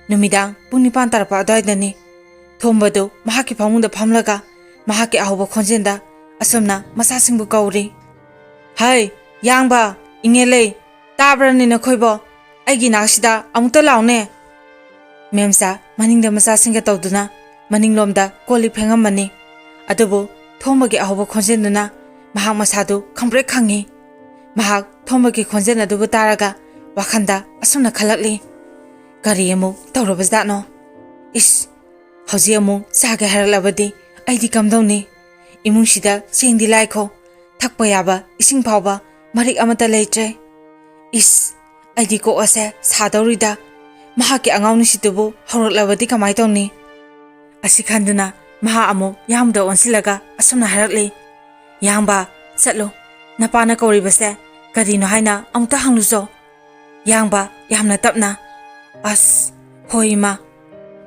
ꯅꯨꯃꯤꯗꯥꯡ ꯄꯨꯡ ꯅꯤꯄꯥꯟ ꯇꯥꯔꯛꯄ ꯑꯗꯨꯋꯥꯏꯗꯅꯤ꯫ ꯊꯣꯝꯕꯗꯨ ꯃꯍꯥꯛꯀꯤ ꯐꯃꯨꯡꯗ ꯐꯝꯂꯒ ꯃꯍꯥꯛꯀꯤ ꯑꯍꯧꯕ ꯈꯣꯟꯖꯦꯜꯗ ꯑꯁꯨꯝꯅ ꯃꯆꯥꯁꯤꯡꯕꯨ ꯀꯧꯔꯤ꯫ "ꯍꯩ, ꯌꯥꯡꯕ, ꯏꯉꯦꯂꯩ, ꯇꯥꯕ꯭ꯔꯅꯦ ꯅꯈꯣꯏꯕꯣ? ꯑꯩꯒꯤ ꯅꯥꯛꯁꯤꯗ ꯑꯃꯨꯛꯇ ꯂꯥꯎꯅꯦ!" ꯃꯦꯝꯆꯥ ꯃꯅꯤꯡꯗ ꯃꯆꯥꯁꯤꯡꯒ ꯇꯧꯗꯨꯅ ꯃꯅꯤꯡꯂꯣꯝꯗ ꯀꯣꯜ ꯂꯤꯛ ꯐꯦꯡꯉꯝꯕꯅꯤ꯫ ꯑꯗꯨꯕꯨ ꯊꯣꯝꯕꯒꯤ ꯑꯍꯧꯕ ꯈꯣꯟꯖꯦꯜꯗꯨꯅ ꯃꯍꯥꯛ ꯃꯁꯥꯗꯨ ꯈꯪꯄ꯭ꯔꯦꯛ ꯈꯪꯉꯤ꯫ ꯃꯍꯥꯛ ꯊꯣꯝꯕꯒꯤ ꯈꯣꯟꯖꯦꯜ ꯑꯗꯨꯕꯨ ꯇꯥꯔꯒ ꯋꯥꯈꯜꯗ ꯑꯁꯨꯝꯅ ꯈꯜꯂꯛꯂꯤ꯫ ꯀꯔꯤ ꯑꯃꯨꯛ ꯇꯧꯔꯕꯖꯥꯠꯅꯣ? ꯏꯁ, ꯍꯧꯖꯤꯛ ꯑꯃꯨꯛ ꯆꯥꯒꯦ ꯍꯥꯏꯔꯛꯂꯕꯗꯤ ꯑꯩꯗꯤ ꯀꯝꯗꯧꯅꯤ? ꯏꯃꯨꯡꯁꯤꯗ ꯆꯦꯡꯗꯤ ꯂꯥꯏꯈꯣ, ꯊꯛꯄ ꯌꯥꯕ ꯏꯁꯤꯡ ꯐꯥꯎꯕ ꯃꯔꯤꯛ ꯑꯃꯠꯇ ꯂꯩꯇ꯭ꯔꯦ꯫ ꯏꯁ, ꯑꯩꯗꯤ ꯀꯣꯛ ꯑꯁꯦ ꯁꯥꯗꯧꯔꯤꯗ꯫ ꯃꯍꯥꯛꯀꯤ ꯑꯉꯥꯎ ꯅꯨꯡꯁꯤꯠꯇꯨꯕꯨ ꯍꯧꯔꯛꯂꯕꯗꯤ ꯀꯃꯥꯏ ꯇꯧꯅꯤ? ꯑꯁꯤ ꯈꯟꯗꯨꯅ ꯃꯍꯥꯛ ꯑꯃꯨꯛ ꯌꯥꯝꯗ ꯑꯣꯟꯁꯤꯜꯂꯒ ꯑꯁꯨꯝꯅ ꯍꯥꯏꯔꯛꯂꯤ, "ꯌꯥꯝꯕ, ꯆꯠꯂꯨ꯫ ꯅꯄꯥꯅ ꯀꯧꯔꯤꯕꯁꯦ ꯀꯔꯤꯅꯣ ꯍꯥꯏꯅ ꯑꯃꯨꯛꯇ ꯍꯪꯂꯨꯆꯣ꯫" ꯌꯥꯝꯕ ꯌꯥꯝꯅ ꯇꯞꯅ, "ꯑꯁ, ꯍꯣꯏ ꯏꯃꯥ꯫"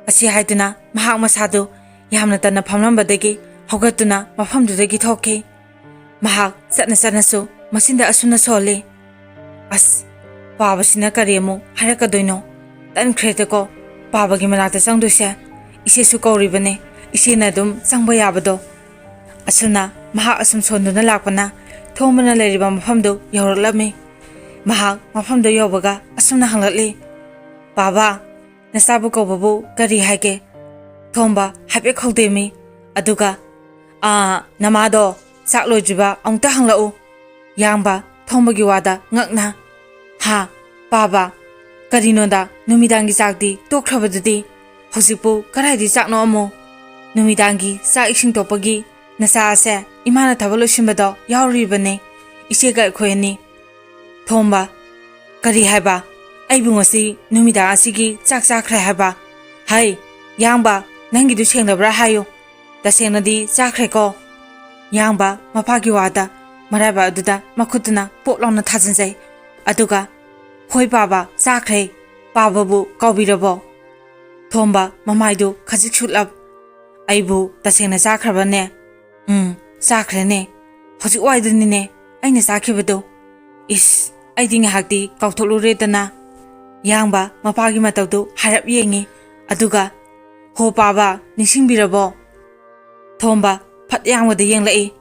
ꯑꯁꯤ ꯍꯥꯏꯗꯨꯅ ꯃꯍꯥꯛ ꯃꯁꯥꯗꯨ ꯌꯥꯝꯅ ꯇꯟꯅ ꯐꯝꯂꯝꯕꯗꯒꯤ ꯍꯧꯒꯠꯇꯨꯅ ꯃꯐꯝꯗꯨꯗꯒꯤ ꯊꯣꯛꯈꯤ꯫ ꯃꯍꯥꯛ ꯆꯠꯅ ꯆꯠꯅꯁꯨ ꯃꯆꯤꯟꯗ ꯑꯁꯨꯝꯅ ꯁꯣꯜꯂꯤ, "ꯑꯁ, ꯄꯥꯕꯁꯤꯅ ꯀꯔꯤ ꯑꯃꯨꯛ ꯍꯥꯏꯔꯛꯀꯗꯣꯏꯅꯣ? ꯇꯟꯈ꯭ꯔꯦꯗꯀꯣ ꯄꯥꯕꯒꯤ ꯃꯅꯥꯛꯇ ꯆꯪꯗꯣꯏꯁꯦ꯫ ꯏꯆꯦꯁꯨ ꯀꯧꯔꯤꯕꯅꯦ, ꯏꯆꯦꯅ ꯑꯗꯨꯝ ꯆꯪꯕ ꯌꯥꯕꯗꯣ꯫" ꯑꯁꯨꯝꯅ ꯃꯍꯥꯛ ꯑꯁꯨꯝ ꯁꯣꯟꯗꯨꯅ ꯂꯥꯛꯄꯅ ꯊꯣꯝꯕꯅ ꯂꯩꯔꯤꯕ ꯃꯐꯝꯗꯨ ꯌꯧꯔꯛꯂꯝꯃꯤ꯫ ꯃꯍꯥꯛ ꯃꯐꯝꯗꯨ ꯌꯧꯕꯒ ꯑꯁꯨꯝꯅ ꯍꯪꯂꯛꯂꯤ, "ꯄꯥꯕ, ꯅꯆꯥꯕꯨ ꯀꯧꯕꯕꯨ ꯀꯔꯤ ꯍꯥꯏꯒꯦ?" ꯊꯣꯝꯕ ꯍꯥꯏꯐꯦꯠ ꯈꯧꯗꯦꯝꯃꯤ꯫ ꯑꯗꯨꯒ, "ꯑꯥ, ꯅꯃꯥꯗꯣ ꯆꯥꯛ ꯂꯣꯏꯗ꯭ꯔꯤꯕ ꯑꯃꯨꯛꯇ ꯍꯪꯂꯛꯎ꯫" ꯌꯥꯡꯕ ꯊꯣꯝꯕꯒꯤ ꯋꯥꯗ ꯉꯛꯅ, "ꯍꯥ, ꯄꯥꯕ, ꯀꯔꯤꯅꯣꯗ ꯅꯨꯃꯤꯗꯥꯡꯒꯤ ꯆꯥꯛꯇꯤ ꯇꯣꯛꯈ꯭ꯔꯕꯗꯨꯗꯤ? ꯍꯧꯖꯤꯛꯄꯨ ꯀꯗꯥꯏꯗꯤ ꯆꯥꯛꯅꯣ ꯑꯃꯨꯛ? ꯅꯨꯃꯤꯗꯥꯡꯒꯤ ꯆꯥꯛ ꯏꯁꯤꯡ ꯇꯣꯛꯄꯒꯤ ꯅꯆꯥ ꯑꯁꯦ ꯏꯃꯥꯅ ꯊꯕꯛ ꯂꯣꯏꯁꯤꯟꯕꯗꯣ ꯌꯥꯎꯔꯤꯕꯅꯦ, ꯏꯆꯦꯒ ꯑꯩꯈꯣꯏ ꯑꯅꯤ꯫" ꯊꯣꯝꯕ, "ꯀꯔꯤ ꯍꯥꯏꯕ? ꯑꯩꯕꯨ ꯉꯁꯤ ꯅꯨꯃꯤꯗꯥꯡ ꯑꯁꯤꯒꯤ ꯆꯥꯛ ꯆꯥꯈ꯭ꯔꯦ ꯍꯥꯏꯕ? ꯍꯩ, ꯌꯥꯡꯕ, ꯅꯪꯒꯤꯗꯨ ꯁꯦꯡꯂꯕ꯭ꯔꯥ ꯍꯥꯏꯌꯨ꯫ ꯇꯁꯦꯡꯅꯗꯤ ꯆꯥꯈ꯭ꯔꯦꯀꯣ?" ꯌꯥꯡꯕ ꯃꯄꯥꯒꯤ ꯋꯥꯗ ꯃꯔꯥꯏꯕꯛ ꯑꯗꯨꯗ ꯃꯈꯨꯠꯇꯨꯅ ꯄꯣꯞ ꯂꯥꯎꯅ ꯊꯥꯖꯤꯟꯖꯩ꯫ ꯑꯗꯨꯒ, "ꯍꯣꯏ ꯄꯥꯕ, ꯆꯥꯈ꯭ꯔꯦ꯫ ꯄꯥꯕꯕꯨ ꯀꯥꯎꯕꯤꯔꯕꯣ?" ꯊꯣꯝꯕ ꯃꯃꯥꯏꯗꯨ ꯈꯖꯤꯛ ꯁꯨꯠꯂꯞ, "ꯑꯩꯕꯨ ꯇꯁꯦꯡꯅ ꯆꯥꯈ꯭ꯔꯕꯅꯦ?" "ꯎꯝ, ꯆꯥꯈ꯭ꯔꯦꯅꯦ꯫ ꯍꯧꯖꯤꯛ ꯋꯥꯏꯗꯨꯅꯤꯅꯦ ꯑꯩꯅ ꯆꯥꯈꯤꯕꯗꯣ꯫ ꯏꯁ, ꯑꯩꯗꯤ ꯉꯥꯏꯍꯥꯛꯇꯤ ꯀꯥꯎꯊꯣꯛꯂꯨꯔꯦꯗꯅ꯫" ꯌꯥꯡꯕ ꯃꯄꯥꯒꯤ ꯃꯇꯧꯗꯨ ꯍꯥꯏꯔꯞ ꯌꯦꯡꯉꯤ꯫ ꯑꯗꯨꯒ, "ꯍꯣ ꯄꯥꯕ, ꯅꯤꯡꯁꯤꯡꯕꯤꯔꯕꯣ?" ꯊꯣꯝꯕ ꯐꯠ ꯌꯥꯡꯕꯗ ꯌꯦꯡꯂꯛꯏ꯫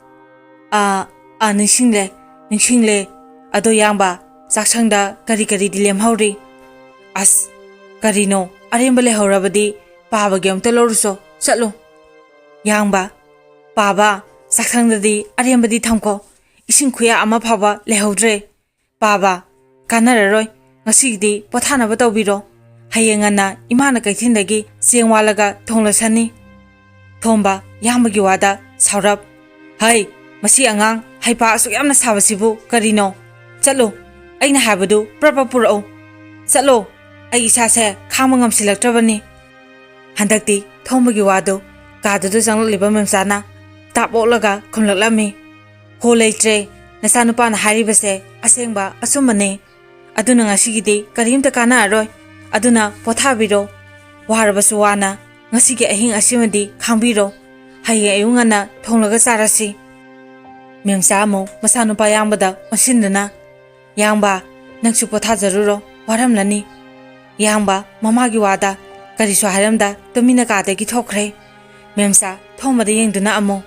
"ꯑꯥ, ꯑꯥ, ꯅꯤꯡꯁꯤꯡꯂꯦ, ꯅꯤꯡꯁꯤꯡꯂꯦ꯫ ꯑꯗꯣ ꯌꯥꯡꯕ, ꯆꯥꯛꯁꯪꯗ ꯀꯔꯤ ꯀꯔꯤꯗꯤ ꯂꯦꯝꯍꯧꯔꯤ?" "ꯑꯁ, ꯀꯔꯤꯅꯣ, ꯑꯔꯦꯝꯕ ꯂꯩꯍꯧꯔꯕꯗꯤ ꯄꯥꯕꯒꯤ ꯑꯝꯇ ꯂꯧꯔꯨꯆꯣ, ꯆꯠꯂꯨ꯫" ꯌꯥꯡꯕ, "ꯄꯥꯕ, ꯆꯥꯛꯁꯪꯗꯗꯤ ꯑꯔꯦꯝꯕꯗꯤ ꯊꯝꯈꯣ, ꯏꯁꯤꯡ ꯈꯨꯌꯥ ꯑꯃ ꯐꯥꯎꯕ ꯂꯩꯍꯧꯗ꯭ꯔꯦ꯫ ꯄꯥꯕ, ꯀꯥꯟꯅꯔꯔꯣꯏ, ꯉꯁꯤꯒꯤꯗꯤ ꯄꯣꯊꯥꯅꯕ ꯇꯧꯕꯤꯔꯣ꯫ ꯍꯌꯦꯡ ꯉꯟꯅ ꯏꯃꯥꯅ ꯀꯩꯊꯦꯜꯗꯒꯤ ꯆꯦꯡ ꯋꯥꯜꯂꯒ ꯊꯣꯡꯂꯁꯅꯤ꯫ ꯊꯣꯝꯕ ꯌꯥꯝꯕꯒꯤ ꯋꯥꯗ ꯁꯥꯎꯔꯞ, "ꯍꯩ, ꯃꯁꯤ ꯑꯉꯥꯡ ꯍꯩꯄꯥ ꯑꯁꯨꯛ ꯌꯥꯝꯅ ꯁꯥꯕꯁꯤꯕꯨ ꯀꯔꯤꯅꯣ? ꯆꯠꯂꯣ, ꯑꯩꯅ ꯍꯥꯏꯕꯗꯨ ꯄ꯭ꯔꯞ ꯄ꯭ꯔꯞ ꯄꯨꯔꯛꯎ꯫ ꯆꯠꯂꯣ, ꯑꯩ ꯏꯁꯥꯁꯦ ꯈꯥꯡꯕ ꯉꯝꯁꯤꯜꯂꯛꯇ꯭ꯔꯕꯅꯤ"꯫ ꯍꯟꯗꯛꯇꯤ ꯊꯣꯝꯕꯒꯤ ꯋꯥꯗꯨ ꯀꯥꯗꯨꯗ ꯆꯪꯂꯛꯂꯤꯕ ꯃꯦꯝꯆꯥꯅ ꯇꯥꯞ ꯑꯣꯛꯂꯒ ꯈꯨꯝꯂꯛꯂꯝꯃꯤ, "ꯍꯣ ꯂꯩꯇ꯭ꯔꯦ, ꯅꯆꯥꯅꯨꯄꯥꯅ ꯍꯥꯏꯔꯤꯕꯁꯦ ꯑꯁꯦꯡꯕ ꯑꯆꯨꯝꯕꯅꯤ꯫ ꯑꯗꯨꯅ ꯉꯁꯤꯒꯤꯗꯤ ꯀꯔꯤꯝꯇ ꯀꯥꯟꯅꯔꯔꯣꯏ꯫ ꯑꯗꯨꯅ ꯄꯣꯊꯥꯕꯤꯔꯣ꯫ ꯋꯥꯔꯕꯁꯨ ꯋꯥꯅ ꯉꯁꯤꯒꯤ ꯑꯍꯤꯡ ꯑꯁꯤꯃꯗꯤ ꯈꯥꯡꯕꯤꯔꯣ꯫ ꯍꯌꯦꯡ ꯑꯌꯨꯛ ꯉꯟꯅ ꯊꯣꯡꯂꯒ ꯆꯥꯔꯁꯤ"꯫ ꯃꯦꯝꯆꯥ ꯑꯃꯨꯛ ꯃꯆꯥꯅꯨꯄꯥ ꯌꯥꯡꯕꯗ ꯑꯣꯟꯁꯤꯟꯗꯨꯅ, "ꯌꯥꯡꯕ, ꯅꯪꯁꯨ ꯄꯣꯊꯥꯖꯔꯨꯔꯣ, ꯋꯥꯔꯝꯂꯅꯤ"꯫ ꯌꯥꯡꯕ ꯃꯃꯥꯒꯤ ꯋꯥꯗ ꯀꯔꯤꯁꯨ ꯍꯥꯏꯔꯝꯗ ꯇꯨꯃꯤꯟꯅ ꯀꯥꯗꯒꯤ ꯊꯣꯛꯈ꯭ꯔꯦ꯫ ꯃꯦꯝꯆꯥ ꯊꯣꯝꯕꯗ ꯌꯦꯡꯗꯨꯅ ꯑꯃꯨꯛ,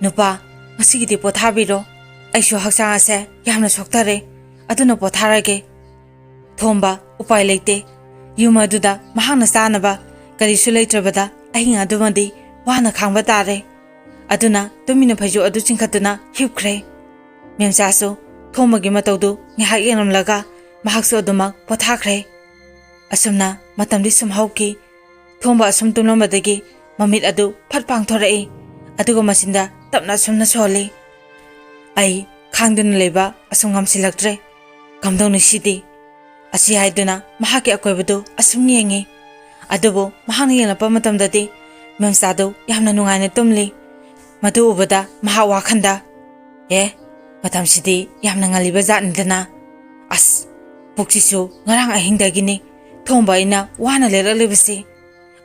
"ꯅꯨꯄꯥ, ꯉꯁꯤꯒꯤꯗꯤ ꯄꯣꯊꯥꯕꯤꯔꯣ꯫ ꯑꯩꯁꯨ ꯍꯛꯆꯥꯡ ꯑꯁꯦ ꯌꯥꯝꯅ ꯁꯣꯛꯊꯔꯦ꯫ ꯑꯗꯨꯅ ꯄꯣꯊꯥꯔꯒꯦ"꯫ ꯊꯣꯝꯕ ꯎꯄꯥꯏ ꯂꯩꯇꯦ꯫ ꯌꯨꯝ ꯑꯗꯨꯗ ꯃꯍꯥꯛꯅ ꯆꯥꯅꯕ ꯀꯔꯤꯁꯨ ꯂꯩꯇ꯭ꯔꯕꯗ ꯑꯍꯤꯡ ꯑꯗꯨꯃꯗꯤ ꯋꯥꯅ ꯈꯥꯡꯕ ꯇꯥꯔꯦ꯫ ꯑꯗꯨꯅ ꯇꯨꯃꯤꯟꯅ ꯐꯩꯖꯨꯞ ꯑꯗꯨ ꯆꯤꯡꯈꯠꯇꯨꯅ ꯍꯤꯞꯈ꯭ꯔꯦ꯫ ꯃꯦꯝꯆꯥꯁꯨ ꯊꯣꯝꯕꯒꯤ ꯃꯇꯧꯗꯨ ꯉꯥꯏꯍꯥꯛ ꯌꯦꯡꯂꯝꯂꯒ ꯃꯍꯥꯛꯁꯨ ꯑꯗꯨꯃꯛ ꯄꯣꯊꯥꯈ꯭ꯔꯦ꯫ ꯑꯁꯨꯝꯅ ꯃꯇꯝꯗꯤ ꯁꯨꯝ ꯍꯧꯈꯤ꯫ ꯊꯣꯝꯕ ꯑꯁꯨꯝ ꯇꯨꯝꯂꯝꯕꯗꯒꯤ ꯃꯃꯤꯠ ꯑꯗꯨ ꯐꯠ ꯄꯥꯡꯊꯣꯔꯛꯏ꯫ ꯑꯗꯨꯒ ꯃꯆꯤꯟꯗ ꯇꯞꯅ ꯑꯁꯨꯝꯅ ꯁꯣꯜꯂꯤ, "ꯑꯩ ꯈꯥꯡꯗꯨꯅ ꯂꯩꯕ ꯑꯁꯨꯝ ꯉꯝꯁꯤꯜꯂꯛꯇ꯭ꯔꯦ꯫ ꯀꯝꯗꯧꯅꯤ ꯁꯤꯗꯤ?" ꯑꯁꯤ ꯍꯥꯏꯗꯨꯅ ꯃꯍꯥꯛꯀꯤ ꯑꯀꯣꯏꯕꯗꯨ ꯑꯁꯨꯝ ꯌꯦꯡꯉꯤ꯫ ꯑꯗꯨꯕꯨ ꯃꯍꯥꯛꯅ ꯌꯦꯡꯂꯛꯄ ꯃꯇꯝꯗꯗꯤ ꯃꯦꯝꯆꯥꯗꯨ ꯌꯥꯝꯅ ꯅꯨꯡꯉꯥꯏꯅ ꯇꯨꯝꯂꯤ꯫ ꯃꯗꯨ ꯎꯕꯗ ꯃꯍꯥꯛ ꯋꯥꯈꯟꯗ, "ꯑꯦ, ꯃꯇꯝꯁꯤꯗꯤ ꯌꯥꯝꯅ ꯉꯜꯂꯤꯕ ꯖꯥꯠꯅꯤꯗꯅ꯫ ꯑꯁ, ꯄꯨꯛꯁꯤꯁꯨ ꯉꯔꯥꯡ ꯑꯍꯤꯡꯗꯒꯤꯅꯤ ꯊꯣꯝꯕ ꯑꯩꯅ ꯋꯥꯅ ꯂꯦꯜꯂꯛꯂꯤꯕꯁꯤ꯫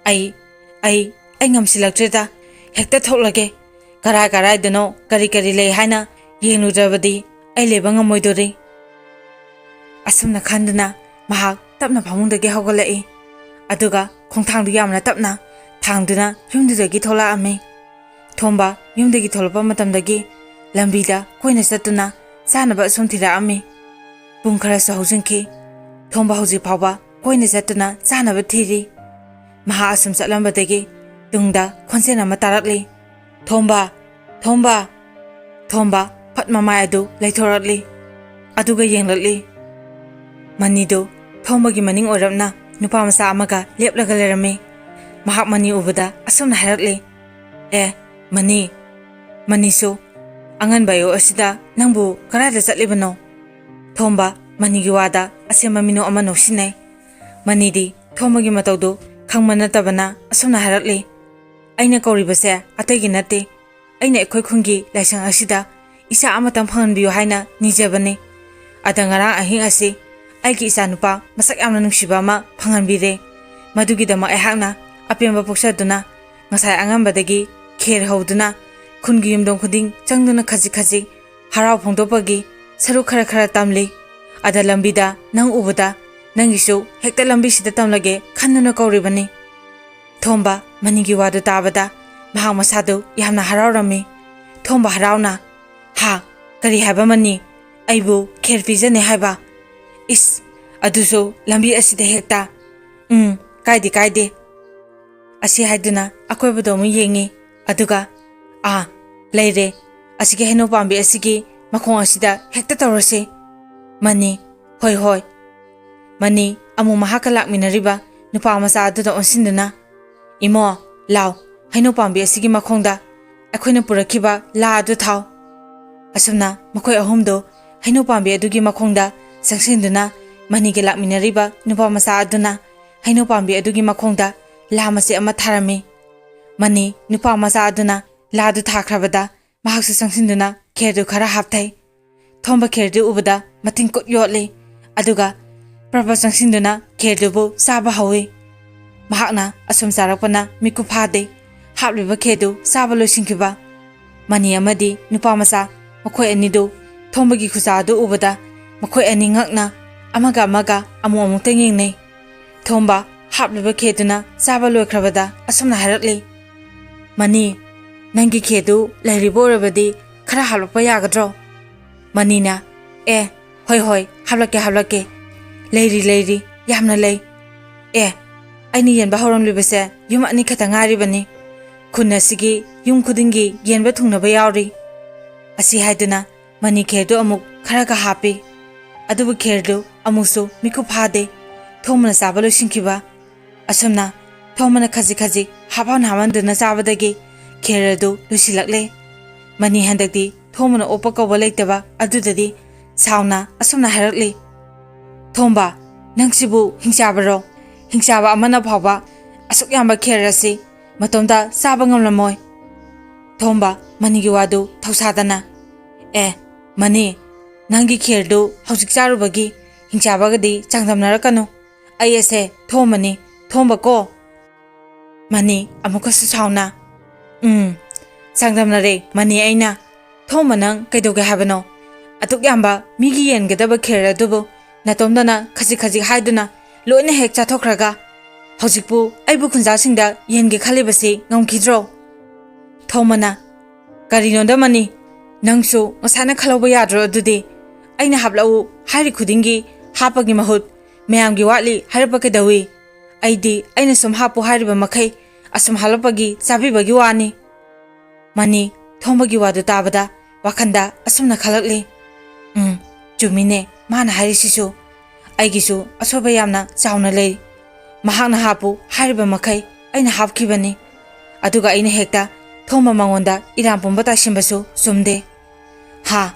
ꯑꯩ, ꯑꯩ, ꯑꯩ ꯉꯝꯁꯤꯜꯂꯛꯇ꯭ꯔꯦꯗ꯫ ꯍꯦꯛꯇ ꯊꯣꯛꯂꯒꯦ꯫ ꯀꯔꯥꯏ ꯀꯔꯥꯏꯗꯅꯣ ꯀꯔꯤ ꯀꯔꯤ ꯂꯩ ꯍꯥꯏꯅ ꯌꯦꯡꯂꯨꯗ꯭ꯔꯕꯗꯤ ꯑꯩ ꯂꯩꯕ ꯉꯝꯃꯣꯏꯗꯣꯔꯤ"꯫ ꯑꯁꯨꯝꯅ ꯈꯟꯗꯨꯅ ꯃꯍꯥꯛ ꯇꯞꯅ ꯐꯃꯨꯡꯗꯒꯤ ꯍꯧꯒꯠꯂꯛꯏ꯫ ꯑꯗꯨꯒ ꯈꯣꯡꯊꯥꯡꯗꯨ ꯌꯥꯝꯅ ꯇꯞꯅ ꯊꯥꯡꯗꯨꯅ ꯌꯨꯝꯗꯨꯗꯒꯤ ꯊꯣꯛꯂꯛꯑꯝꯃꯤ꯫ ꯊꯣꯝꯕ ꯌꯨꯝꯗꯒꯤ ꯊꯣꯛꯂꯛꯄ ꯃꯇꯝꯗꯒꯤ ꯂꯝꯕꯤꯗ ꯀꯣꯏꯅ ꯆꯠꯇꯨꯅ ꯆꯥꯅꯕ ꯑꯁꯨꯝ ꯊꯤꯔꯛꯑꯝꯃꯤ꯫ ꯄꯨꯡ ꯈꯔꯁꯨ ꯍꯧꯖꯤꯟꯈꯤ꯫ ꯊꯣꯝꯕ ꯍꯧꯖꯤꯛ ꯐꯥꯎꯕ ꯀꯣꯏꯅ ꯆꯠꯇꯨꯅ ꯆꯥꯅꯕ ꯊꯤꯔꯤ꯫ ꯃꯍꯥꯛ ꯑꯁꯨꯝ ꯆꯠꯂꯝꯕꯗꯒꯤ ꯇꯨꯡꯗ ꯈꯣꯟꯖꯦꯜ ꯑꯃ ꯇꯥꯔꯛꯂꯤ, "ꯊꯣꯝꯕ! ꯊꯣꯝꯕ!" ꯊꯣꯝꯕ ꯐꯠ ꯃꯃꯥꯏ ꯑꯗꯨ ꯂꯩꯊꯣꯔꯛꯂꯤ꯫ ꯑꯗꯨꯒ ꯌꯦꯡꯂꯛꯂꯤ꯫ ꯃꯅꯤꯗꯨ ꯊꯣꯝꯕꯒꯤ ꯃꯅꯤꯡ ꯑꯣꯏꯔꯞꯅ ꯅꯨꯄꯥ ꯃꯆꯥ ꯑꯃꯒ ꯂꯦꯞꯂꯒ ꯂꯩꯔꯝꯃꯤ꯫ ꯃꯍꯥꯛ ꯃꯅꯤ ꯎꯕꯗ ꯑꯁꯨꯝꯅ ꯍꯥꯏꯔꯛꯂꯤ, "ꯑꯦ, ꯃꯅꯤ, ꯃꯅꯤꯁꯨ ꯑꯉꯟꯕ ꯑꯌꯨꯛ ꯑꯁꯤꯗ ꯅꯪꯕꯨ ꯀꯗꯥꯏꯗ ꯆꯠꯂꯤꯕꯅꯣ?" ꯊꯣꯝꯕ ꯃꯅꯤꯒꯤ ꯋꯥꯗ ꯑꯁꯦꯝꯕ ꯃꯤꯅꯣꯛ ꯑꯃ ꯅꯣꯛꯁꯤꯟꯅꯩ꯫ ꯃꯅꯤꯗꯤ ꯊꯣꯝꯕꯒꯤ ꯃꯇꯧꯗꯨ ꯈꯪꯕ ꯅꯠꯇꯕꯅ ꯑꯁꯨꯝꯅ ꯍꯥꯏꯔꯛꯂꯤ, "ꯑꯩꯅ ꯀꯧꯔꯤꯕꯁꯦ ꯑꯇꯩꯒꯤ ꯅꯠꯇꯦ, ꯑꯩꯅ ꯑꯩꯈꯣꯏ ꯈꯨꯟꯒꯤ ꯂꯥꯏꯁꯪ ꯑꯁꯤꯗ ꯏꯆꯥ ꯑꯃꯇꯪ ꯐꯪꯍꯟꯕꯤꯌꯨ ꯍꯥꯏꯅ ꯅꯤꯖꯕꯅꯤ꯫ ꯑꯗ ꯉꯔꯥꯡ ꯑꯍꯤꯡ ꯑꯁꯤ ꯑꯩꯒꯤ ꯏꯆꯥꯅꯨꯄꯥ ꯃꯁꯛ ꯌꯥꯝꯅ ꯅꯨꯡꯁꯤꯕ ꯑꯃ ꯐꯪꯍꯟꯕꯤꯔꯦ꯫ ꯃꯗꯨꯒꯤꯗꯃꯛ ꯑꯩꯍꯥꯛꯅ ꯑꯄꯦꯟꯕ ꯄꯣꯛꯆꯗꯨꯅ ꯉꯁꯥꯏ ꯑꯉꯟꯕꯗꯒꯤ ꯈꯦꯔ ꯍꯧꯗꯨꯅ ꯈꯨꯟꯒꯤ ꯌꯨꯝꯊꯣꯡ ꯈꯨꯗꯤꯡ ꯆꯪꯗꯨꯅ ꯈꯖꯤꯛ ꯈꯖꯤꯛ ꯍꯔꯥꯎ ꯐꯣꯡꯗꯣꯛꯄꯒꯤ ꯁꯔꯨꯛ ꯈꯔ ꯈꯔ ꯇꯝꯂꯤ꯫ ꯑꯗ ꯂꯝꯕꯤꯗ ꯅꯪ ꯎꯕꯗ ꯅꯪꯒꯤꯁꯨ ꯍꯦꯛꯇ ꯂꯝꯕꯤꯁꯤꯗ ꯇꯝꯂꯒꯦ ꯈꯟꯗꯨꯅ ꯀꯧꯔꯤꯕꯅꯤ꯫" ꯊꯣꯝꯕ ꯃꯅꯤꯒꯤ ꯋꯥꯗꯨ ꯇꯥꯕꯗ ꯃꯍꯥꯛ ꯃꯁꯥꯗꯨ ꯌꯥꯝꯅ ꯍꯔꯥꯎꯔꯝꯃꯤ꯫ ꯊꯣꯝꯕ ꯍꯔꯥꯎꯅ, "ꯍꯥ? ꯀꯔꯤ ꯍꯥꯏꯕ ꯃꯅꯤ? ꯑꯩꯕꯨ ꯈꯦꯔ ꯄꯤꯖꯅꯤ ꯍꯥꯏꯕ? ꯏꯁ, ꯑꯗꯨꯁꯨ ꯂꯝꯕꯤ ꯑꯁꯤꯗ ꯍꯦꯛꯇ? ꯎꯝ, ꯀꯥꯏꯗꯦ, ꯀꯥꯏꯗꯦ꯫" ꯑꯁꯤ ꯍꯥꯏꯗꯨꯅ ꯑꯀꯣꯏꯕꯗꯣ ꯑꯃꯨꯛ ꯌꯦꯡꯉꯤ꯫ ꯑꯗꯨꯒ, "ꯑꯥ, ꯂꯩꯔꯦ꯫ ꯑꯁꯤꯒꯤ ꯍꯩꯅꯧ ꯄꯥꯝꯕꯤ ꯑꯁꯤꯒꯤ ꯃꯈꯣꯡ ꯑꯁꯤꯗ ꯍꯦꯛꯇ ꯇꯧꯔꯁꯤ꯫" ꯃꯅꯤ, "ꯍꯣꯏ, ꯍꯣꯏ꯫" ꯃꯅꯤ ꯑꯃꯨꯛ ꯃꯍꯥꯛꯀ ꯂꯥꯛꯃꯤꯟꯅꯔꯤꯕ ꯅꯨꯄꯥ ꯃꯆꯥ ꯑꯗꯨꯗ ꯑꯣꯟꯁꯤꯟꯗꯨꯅ, "ꯏꯃꯣ, ꯂꯥꯎ, ꯍꯩꯅꯧ ꯄꯥꯝꯕꯤ ꯑꯁꯤꯒꯤ ꯃꯈꯣꯡꯗ ꯑꯩꯈꯣꯏꯅ ꯄꯨꯔꯛꯈꯤꯕ ꯂꯥ ꯑꯗꯨ ꯊꯥꯎ꯫" ꯑꯁꯨꯝꯅ ꯃꯈꯣꯏ ꯑꯍꯨꯝꯗꯨ ꯍꯩꯅꯧ ꯄꯥꯝꯕꯤ ꯑꯗꯨꯒꯤ ꯃꯈꯣꯡꯗ ꯆꯪꯁꯤꯟꯗꯨꯅ ꯃꯅꯤꯒ ꯂꯥꯛꯃꯤꯟꯅꯔꯤꯕ ꯅꯨꯄꯥ ꯃꯆꯥ ꯑꯗꯨꯅ ꯍꯩꯅꯧ ꯄꯥꯝꯕꯤ ꯑꯗꯨꯒꯤ ꯃꯈꯣꯡꯗ ꯂꯥ ꯃꯆꯦꯠ ꯑꯃ ꯊꯥꯔꯝꯃꯤ꯫ ꯃꯅꯤ ꯅꯨꯄꯥ ꯃꯆꯥ ꯑꯗꯨꯅ ꯂꯥꯗꯨ ꯊꯥꯈ꯭ꯔꯕꯗ ꯃꯍꯥꯛꯁꯨ ꯆꯪꯁꯤꯟꯗꯨꯅ ꯈꯦꯔꯗꯨ ꯈꯔ ꯍꯥꯞꯊꯩ꯫ ꯊꯣꯝꯕ ꯈꯦꯔꯗꯨ ꯎꯕꯗ ꯃꯇꯤꯟ ꯀꯨꯠ ꯌꯣꯠꯂꯤ꯫ ꯑꯗꯨꯒ ꯄ꯭ꯔꯞ ꯄ꯭ꯔꯞ ꯆꯪꯁꯤꯟꯗꯨꯅ ꯈꯦꯔꯗꯨꯕꯨ ꯆꯥꯕ ꯍꯧꯏ꯫ ꯃꯍꯥꯛꯅ ꯑꯁꯨꯝ ꯆꯥꯔꯛꯄꯅ ꯃꯤꯀꯨꯞ ꯐꯥꯗꯦ ꯍꯥꯞꯂꯤꯕ ꯈꯦꯔꯗꯨ ꯆꯥꯕ ꯂꯣꯏꯁꯤꯟꯈꯤꯕ꯫ ꯃꯅꯤ ꯑꯃꯗꯤ ꯅꯨꯄꯥ ꯃꯆꯥ ꯃꯈꯣꯏ ꯑꯅꯤꯗꯨ ꯊꯣꯝꯕꯒꯤ ꯈꯨꯆꯥ ꯑꯗꯨ ꯎꯕꯗ ꯃꯈꯣꯏ ꯑꯅꯤ ꯉꯛꯅ ꯑꯃꯒ ꯑꯃꯒ ꯑꯃꯨꯛ ꯑꯃꯨꯛꯇꯪ ꯌꯦꯡꯅꯩ꯫ ꯊꯣꯝꯕ ꯍꯥꯞꯂꯤꯕ ꯈꯦꯔꯗꯨꯅ ꯆꯥꯕ ꯂꯣꯏꯈ꯭ꯔꯕꯗ ꯑꯁꯨꯝꯅ ꯍꯥꯏꯔꯛꯂꯤ, "ꯃꯅꯤ, ꯅꯪꯒꯤ ꯈꯦꯔꯗꯨ ꯂꯩꯔꯤꯕ ꯑꯣꯏꯔꯕꯗꯤ ꯈꯔ ꯍꯥꯞꯂꯛꯄ ꯌꯥꯒꯗ꯭ꯔꯣ?" ꯃꯅꯤꯅ, "ꯑꯦ, ꯍꯣꯏ, ꯍꯣꯏ, ꯍꯥꯞꯂꯛꯀꯦ, ꯍꯥꯞꯂꯛꯀꯦ꯫ ꯂꯩꯔꯤ, ꯂꯩꯔꯤ, ꯌꯥꯝꯅ ꯂꯩ꯫ ꯑꯦ, ꯑꯩꯅ ꯌꯦꯟꯕ ꯍꯧꯔꯝꯂꯤꯕꯁꯦ ꯌꯨꯝ ꯑꯅꯤꯈꯛꯇ ꯉꯥꯏꯔꯤꯕꯅꯤ꯫ ꯈꯨꯟ ꯑꯁꯤꯒꯤ ꯌꯨꯝ ꯈꯨꯗꯤꯡꯒꯤ ꯌꯦꯟꯕ ꯊꯨꯡꯅꯕ ꯌꯥꯎꯔꯤ꯫" ꯑꯁꯤ ꯍꯥꯏꯗꯨꯅ ꯃꯅꯤ ꯈꯦꯔꯗꯨ ꯑꯃꯨꯛ ꯈꯔꯒ ꯍꯥꯞꯄꯤ꯫ ꯑꯗꯨꯕꯨ ꯈꯦꯔꯗꯨ ꯑꯃꯨꯛꯁꯨ ꯃꯤꯀꯨꯞ ꯐꯥꯗꯦ꯫ ꯊꯣꯝꯕꯅ ꯆꯥꯕ ꯂꯣꯏꯁꯤꯟꯈꯤꯕ꯫ ꯑꯁꯨꯝꯅ ꯊꯣꯝꯕꯅ ꯈꯖꯤꯛ ꯈꯖꯤꯛ ꯍꯥꯞꯍꯟ ꯍꯥꯞꯍꯟꯗꯨꯅ ꯆꯥꯕꯗꯒꯤ ꯈꯦꯔ ꯑꯗꯨ ꯂꯣꯏꯁꯤꯜꯂꯛꯂꯦ꯫ ꯃꯅꯤ ꯍꯟꯗꯛꯇꯤ ꯊꯣꯝꯕꯅ ꯑꯣꯛꯄ ꯀꯧꯕ ꯂꯩꯇꯕ ꯑꯗꯨꯗꯗꯤ ꯁꯥꯎꯅ ꯑꯁꯨꯝꯅ ꯍꯥꯏꯔꯛꯂꯤ, "ꯊꯣꯝꯕ, ꯅꯪꯁꯤꯕꯨ ꯍꯤꯡꯆꯥꯕꯔꯣ? ꯍꯤꯡꯆꯥꯕ ꯑꯃꯅ ꯐꯥꯎꯕ ꯑꯁꯨꯛ ꯌꯥꯝꯕ ꯈꯦꯔ ꯑꯁꯤ ꯃꯇꯣꯝꯇ ꯆꯥꯕ ꯉꯝꯂꯝꯃꯣꯏ꯫" ꯊꯣꯝꯕ ꯃꯅꯤꯒꯤ ꯋꯥꯗꯨ ꯊꯧꯁꯥꯗꯅ, "ꯑꯦ, ꯃꯅꯤ, ꯅꯪꯒꯤ ꯈꯦꯔꯗꯨ ꯍꯧꯖꯤꯛ ꯆꯥꯔꯨꯕꯒꯤ ꯍꯤꯡꯆꯥꯕꯒꯗꯤ ꯆꯥꯡꯗꯝꯅꯔꯛꯀꯅꯨ꯫ ꯑꯩ ꯑꯁꯦ ꯊꯣꯝꯕꯅꯤ, ꯊꯣꯝꯕ ꯀꯣ꯫" ꯃꯅꯤ ꯑꯃꯨꯛꯀꯁꯨ ꯁꯥꯎꯅ, "ꯎꯝ, ꯆꯥꯡꯗꯝꯅꯔꯦ ꯃꯅꯤ ꯑꯩꯅ꯫ ꯊꯣꯝꯕ, ꯅꯪ ꯀꯩꯗꯧꯒꯦ ꯍꯥꯏꯕꯅꯣ? ꯑꯗꯨꯛ ꯌꯥꯝꯕ ꯃꯤꯒꯤ ꯌꯦꯟꯒꯗꯕ ꯈꯦꯔ ꯑꯗꯨꯕꯨ ꯅꯇꯣꯝꯗꯅ ꯈꯖꯤꯛ ꯈꯖꯤꯛ ꯍꯥꯏꯗꯨꯅ ꯂꯣꯏꯅ ꯍꯦꯛ ꯆꯥꯊꯣꯛꯈ꯭ꯔꯒ ꯍꯧꯖꯤꯛꯄꯨ ꯑꯩꯕꯨ ꯈꯨꯟꯖꯥꯁꯤꯡꯗ ꯌꯦꯟꯒꯦ ꯈꯜꯂꯤꯕꯁꯤ ꯉꯝꯈꯤꯗ꯭ꯔꯣ?" ꯊꯣꯝꯕꯅ, "ꯀꯔꯤꯅꯣꯗ ꯃꯅꯤ, ꯅꯪꯁꯨ ꯉꯁꯥꯏꯅ ꯈꯜꯍꯧꯕ ꯌꯥꯗ꯭ꯔꯣ ꯑꯗꯨꯗꯤ? ꯑꯩꯅ ꯍꯥꯞꯂꯛꯎ ꯍꯥꯏꯔꯤ ꯈꯨꯗꯤꯡꯒꯤ ꯍꯥꯞꯄꯒꯤ ꯃꯍꯨꯠ ꯃꯌꯥꯝꯒꯤ ꯋꯥꯠꯂꯤ ꯍꯥꯏꯔꯛꯄ ꯀꯩꯗꯧꯏ? ꯑꯩꯗꯤ ꯑꯩꯅ ꯁꯨꯝ ꯍꯥꯞꯄꯨ ꯍꯥꯏꯔꯤꯕ ꯃꯈꯩ ꯑꯁꯨꯝ ꯍꯥꯞꯂꯛꯄꯒꯤ ꯆꯥꯕꯤꯕꯒꯤ ꯋꯥꯅꯤ꯫" ꯃꯅꯤ ꯊꯣꯝꯕꯒꯤ ꯋꯥꯗꯨ ꯇꯥꯕꯗ ꯋꯥꯈꯟꯗ ꯑꯁꯨꯝꯅ ꯈꯜꯂꯛꯂꯤ, "ꯎꯝ, ꯆꯨꯝꯃꯤꯅꯦ ꯃꯥꯅ ꯍꯥꯏꯔꯤꯁꯤꯁꯨ꯫ ꯑꯩꯒꯤꯁꯨ ꯑꯁꯣꯏꯕ ꯌꯥꯝꯅ ꯆꯥꯎꯅ ꯂꯩ꯫ ꯃꯍꯥꯛꯅ ꯍꯥꯞꯄꯨ ꯍꯥꯏꯔꯤꯕ ꯃꯈꯩ ꯑꯩꯅ ꯍꯥꯞꯈꯤꯕꯅꯤ꯫ ꯑꯗꯨꯒ ꯑꯩꯅ ꯍꯦꯛꯇ ꯊꯣꯝꯕ ꯃꯉꯣꯟꯗ ꯏꯔꯥꯟ ꯄꯨꯝꯕ ꯇꯥꯏꯁꯤꯟꯕꯁꯨ ꯆꯨꯝꯗꯦ꯫ ꯍꯥ,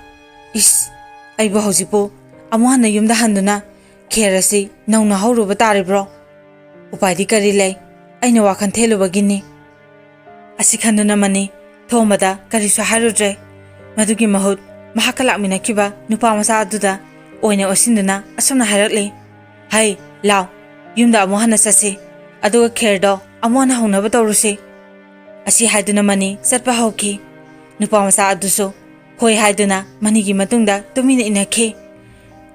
ꯏꯁ, ꯑꯩꯕꯨ ꯍꯧꯖꯤꯛꯄꯨ ꯑꯃꯨꯛ ꯍꯟꯅ ꯌꯨꯝꯗ ꯍꯟꯗꯨꯅ ꯈꯦꯔ ꯑꯁꯤ ꯅꯧꯅ ꯍꯧꯔꯨꯕ ꯇꯥꯔꯤꯕ꯭ꯔꯣ? ꯎꯄꯥꯏꯗꯤ ꯀꯔꯤ ꯂꯩ? ꯑꯩꯅ ꯋꯥꯈꯜ ꯊꯦꯜꯂꯨꯕꯒꯤꯅꯤ꯫" ꯑꯁꯤ ꯈꯟꯗꯨꯅ ꯃꯅꯤ ꯊꯣꯝꯕꯗ ꯀꯔꯤꯁꯨ ꯍꯥꯏꯔꯨꯗ꯭ꯔꯦ꯫ ꯃꯗꯨꯒꯤ ꯃꯍꯨꯠ ꯃꯍꯥꯛꯀ ꯂꯥꯛꯃꯤꯟꯅꯈꯤꯕ ꯅꯨꯄꯥ ꯃꯆꯥ ꯑꯗꯨꯗ ꯑꯣꯏꯅ ꯑꯣꯟꯁꯤꯟꯗꯨꯅ ꯑꯁꯨꯝꯅ ꯍꯥꯏꯔꯛꯂꯤ, "ꯍꯩ, ꯂꯥꯎ, ꯌꯨꯝꯗ ꯑꯃꯨꯛ ꯍꯟꯅ ꯆꯠꯁꯤ꯫ ꯑꯗꯨꯒ ꯈꯦꯔꯗꯣ ꯑꯃꯨꯛ ꯍꯟꯅ ꯍꯧꯅꯕ ꯇꯧꯔꯨꯁꯤ꯫" ꯑꯁꯤ ꯍꯥꯏꯗꯨꯅ ꯃꯅꯤ ꯆꯠꯄ ꯍꯧꯈꯤ꯫ ꯅꯨꯄꯥ ꯃꯆꯥ ꯑꯗꯨꯁꯨ ꯍꯣꯏ ꯍꯥꯏꯗꯨꯅ ꯃꯅꯤꯒꯤ ꯃꯇꯨꯡꯗ ꯇꯨꯃꯤꯟꯅ ꯏꯟꯅꯈꯤ꯫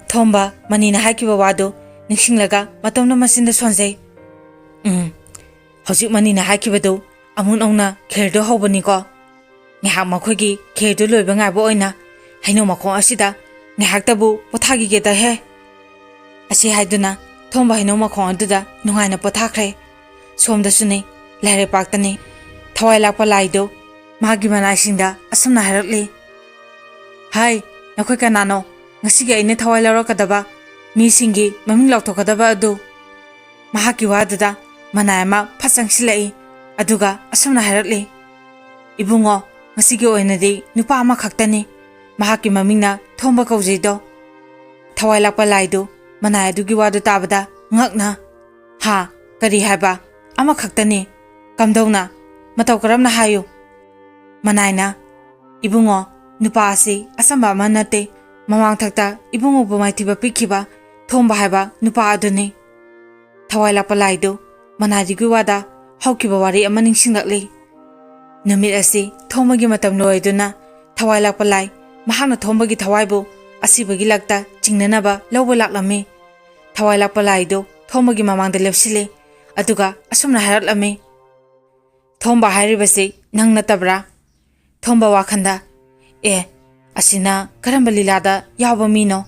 ꯊꯣꯝꯕ ꯃꯅꯤꯅ ꯍꯥꯏꯈꯤꯕ ꯋꯥꯗꯨ ꯅꯤꯡꯁꯤꯡꯂꯒ ꯃꯇꯣꯝꯅ ꯃꯆꯤꯟꯗ ꯁꯣꯟꯖꯩ꯫ "ꯎꯝ, ꯍꯧꯖꯤꯛ ꯃꯅꯤꯅ ꯍꯥꯏꯈꯤꯕꯗꯨ ꯑꯃꯨꯛ ꯅꯧꯅ ꯈꯦꯔꯗꯨ ꯍꯧꯕꯅꯤꯀꯣ꯫ ꯉꯥꯏꯍꯥꯛ ꯃꯈꯣꯏꯒꯤ ꯈꯦꯔꯗꯨ ꯂꯣꯏꯕ ꯉꯥꯏꯕ ꯑꯣꯏꯅ ꯍꯩꯅꯧ ꯃꯈꯣꯡ ꯑꯁꯤꯗ ꯉꯥꯏꯍꯥꯛꯇꯕꯨ ꯄꯣꯊꯥꯈꯤꯒꯦꯗꯍꯦ꯫" ꯑꯁꯤ ꯍꯥꯏꯗꯨꯅ ꯊꯣꯝꯕ ꯍꯩꯅꯧ ꯃꯈꯣꯡ ꯑꯗꯨꯗ ꯅꯨꯡꯉꯥꯏꯅ ꯄꯣꯊꯥꯈ꯭ꯔꯦ꯫ ꯁꯣꯝꯗꯁꯨꯅꯤ, ꯂꯥꯏꯔꯩꯄꯥꯛꯇꯅꯤ, ꯊꯋꯥꯏ ꯂꯥꯛꯄ ꯂꯥꯏꯗꯨ ꯃꯥꯒꯤ ꯃꯅꯥꯏꯁꯤꯡꯗ ꯑꯁꯨꯝꯅ ꯍꯥꯏꯔꯛꯂꯤ, "ꯍꯥꯏ, ꯅꯈꯣꯏ ꯀꯅꯥꯅꯣ? ꯉꯁꯤꯒꯤ ꯑꯩꯅ ꯊꯋꯥꯏ ꯂꯧꯔꯛꯀꯗꯕ?" ꯃꯤꯁꯤꯡꯒꯤ ꯃꯃꯤꯡ ꯂꯥꯎꯊꯣꯛꯀꯗꯕ ꯑꯗꯨ ꯃꯍꯥꯛꯀꯤ ꯋꯥꯗꯨꯗ ꯃꯅꯥꯏ ꯑꯃ ꯐꯠ ꯆꯪꯁꯤꯜꯂꯛꯏ꯫ ꯑꯗꯨꯒ ꯑꯁꯨꯝꯅ ꯍꯥꯏꯔꯛꯂꯤ, "ꯏꯕꯨꯡꯉꯣ, ꯉꯁꯤꯒꯤ ꯑꯣꯏꯅꯗꯤ ꯅꯨꯄꯥ ꯑꯃꯈꯛꯇꯅꯤ꯫ ꯃꯍꯥꯛꯀꯤ ꯃꯃꯤꯡꯅ ꯊꯣꯝꯕ ꯀꯧꯖꯩꯗꯣ꯫" ꯊꯋꯥꯏ ꯂꯥꯛꯄ ꯂꯥꯏꯗꯨ ꯃꯅꯥꯏ ꯑꯗꯨꯒꯤ ꯋꯥꯗꯨ ꯇꯥꯕꯗ ꯉꯛꯅ, "ꯍꯥ? ꯀꯔꯤ ꯍꯥꯏꯕ? ꯑꯃꯈꯛꯇꯅꯤ? ꯀꯝꯗꯧꯅ? ꯃꯇꯧ ꯀꯔꯝꯅ? ꯍꯥꯏꯌꯨ꯫" ꯃꯅꯥꯏꯅ, "ꯏꯕꯨꯡꯉꯣ, ꯅꯨꯄꯥ ꯑꯁꯤ ꯑꯆꯝꯕ ꯑꯃ ꯅꯠꯇꯦ꯫ ꯃꯃꯥꯡꯊꯛꯇ ꯏꯕꯨꯡꯉꯣꯕꯨ ꯃꯥꯏꯊꯤꯕ ꯄꯤꯈꯤꯕ ꯊꯣꯝꯕ ꯍꯥꯏꯕ ꯅꯨꯄꯥ ꯑꯗꯨꯅꯤ꯫" ꯊꯋꯥꯏ ꯂꯥꯛꯄ ꯂꯥꯏꯗꯨ ꯃꯅꯥꯏꯗꯨꯒꯤ ꯋꯥꯗ ꯍꯧꯈꯤꯕ ꯋꯥꯔꯤ ꯑꯃ ꯅꯤꯡꯁꯤꯡꯂꯛꯂꯤ꯫ ꯅꯨꯃꯤꯠ ꯑꯁꯤ ꯊꯣꯝꯕꯒꯤ ꯃꯇꯝ ꯂꯣꯏꯗꯨꯅ ꯊꯋꯥꯏ ꯂꯥꯛꯄ ꯂꯥꯏ ꯃꯍꯥꯛꯅ ꯊꯣꯝꯕꯒꯤ ꯊꯋꯥꯏꯕꯨ ꯑꯁꯤꯕꯒꯤ ꯂꯛꯇ ꯆꯤꯡꯅꯅꯕ ꯂꯧꯕ ꯂꯥꯛꯂꯝꯃꯤ꯫ ꯊꯋꯥꯏ ꯂꯥꯛꯄ ꯂꯥꯏꯗꯨ ꯊꯣꯝꯕꯒꯤ ꯃꯃꯥꯡꯗ ꯂꯦꯞꯁꯤꯜꯂꯤ꯫ ꯑꯗꯨꯒ ꯑꯁꯨꯝꯅ ꯍꯥꯏꯔꯛꯂꯝꯃꯤ, "ꯊꯣꯝꯕ ꯍꯥꯏꯔꯤꯕꯁꯤ ꯅꯪ ꯅꯠꯇꯕ꯭ꯔꯥ?" ꯊꯣꯝꯕ ꯋꯥꯈꯟꯗ, "ꯑꯦ, ꯑꯁꯤꯅ ꯀꯔꯝꯕ ꯂꯤꯂꯥꯗ ꯌꯥꯎꯕ ꯃꯤꯅꯣ?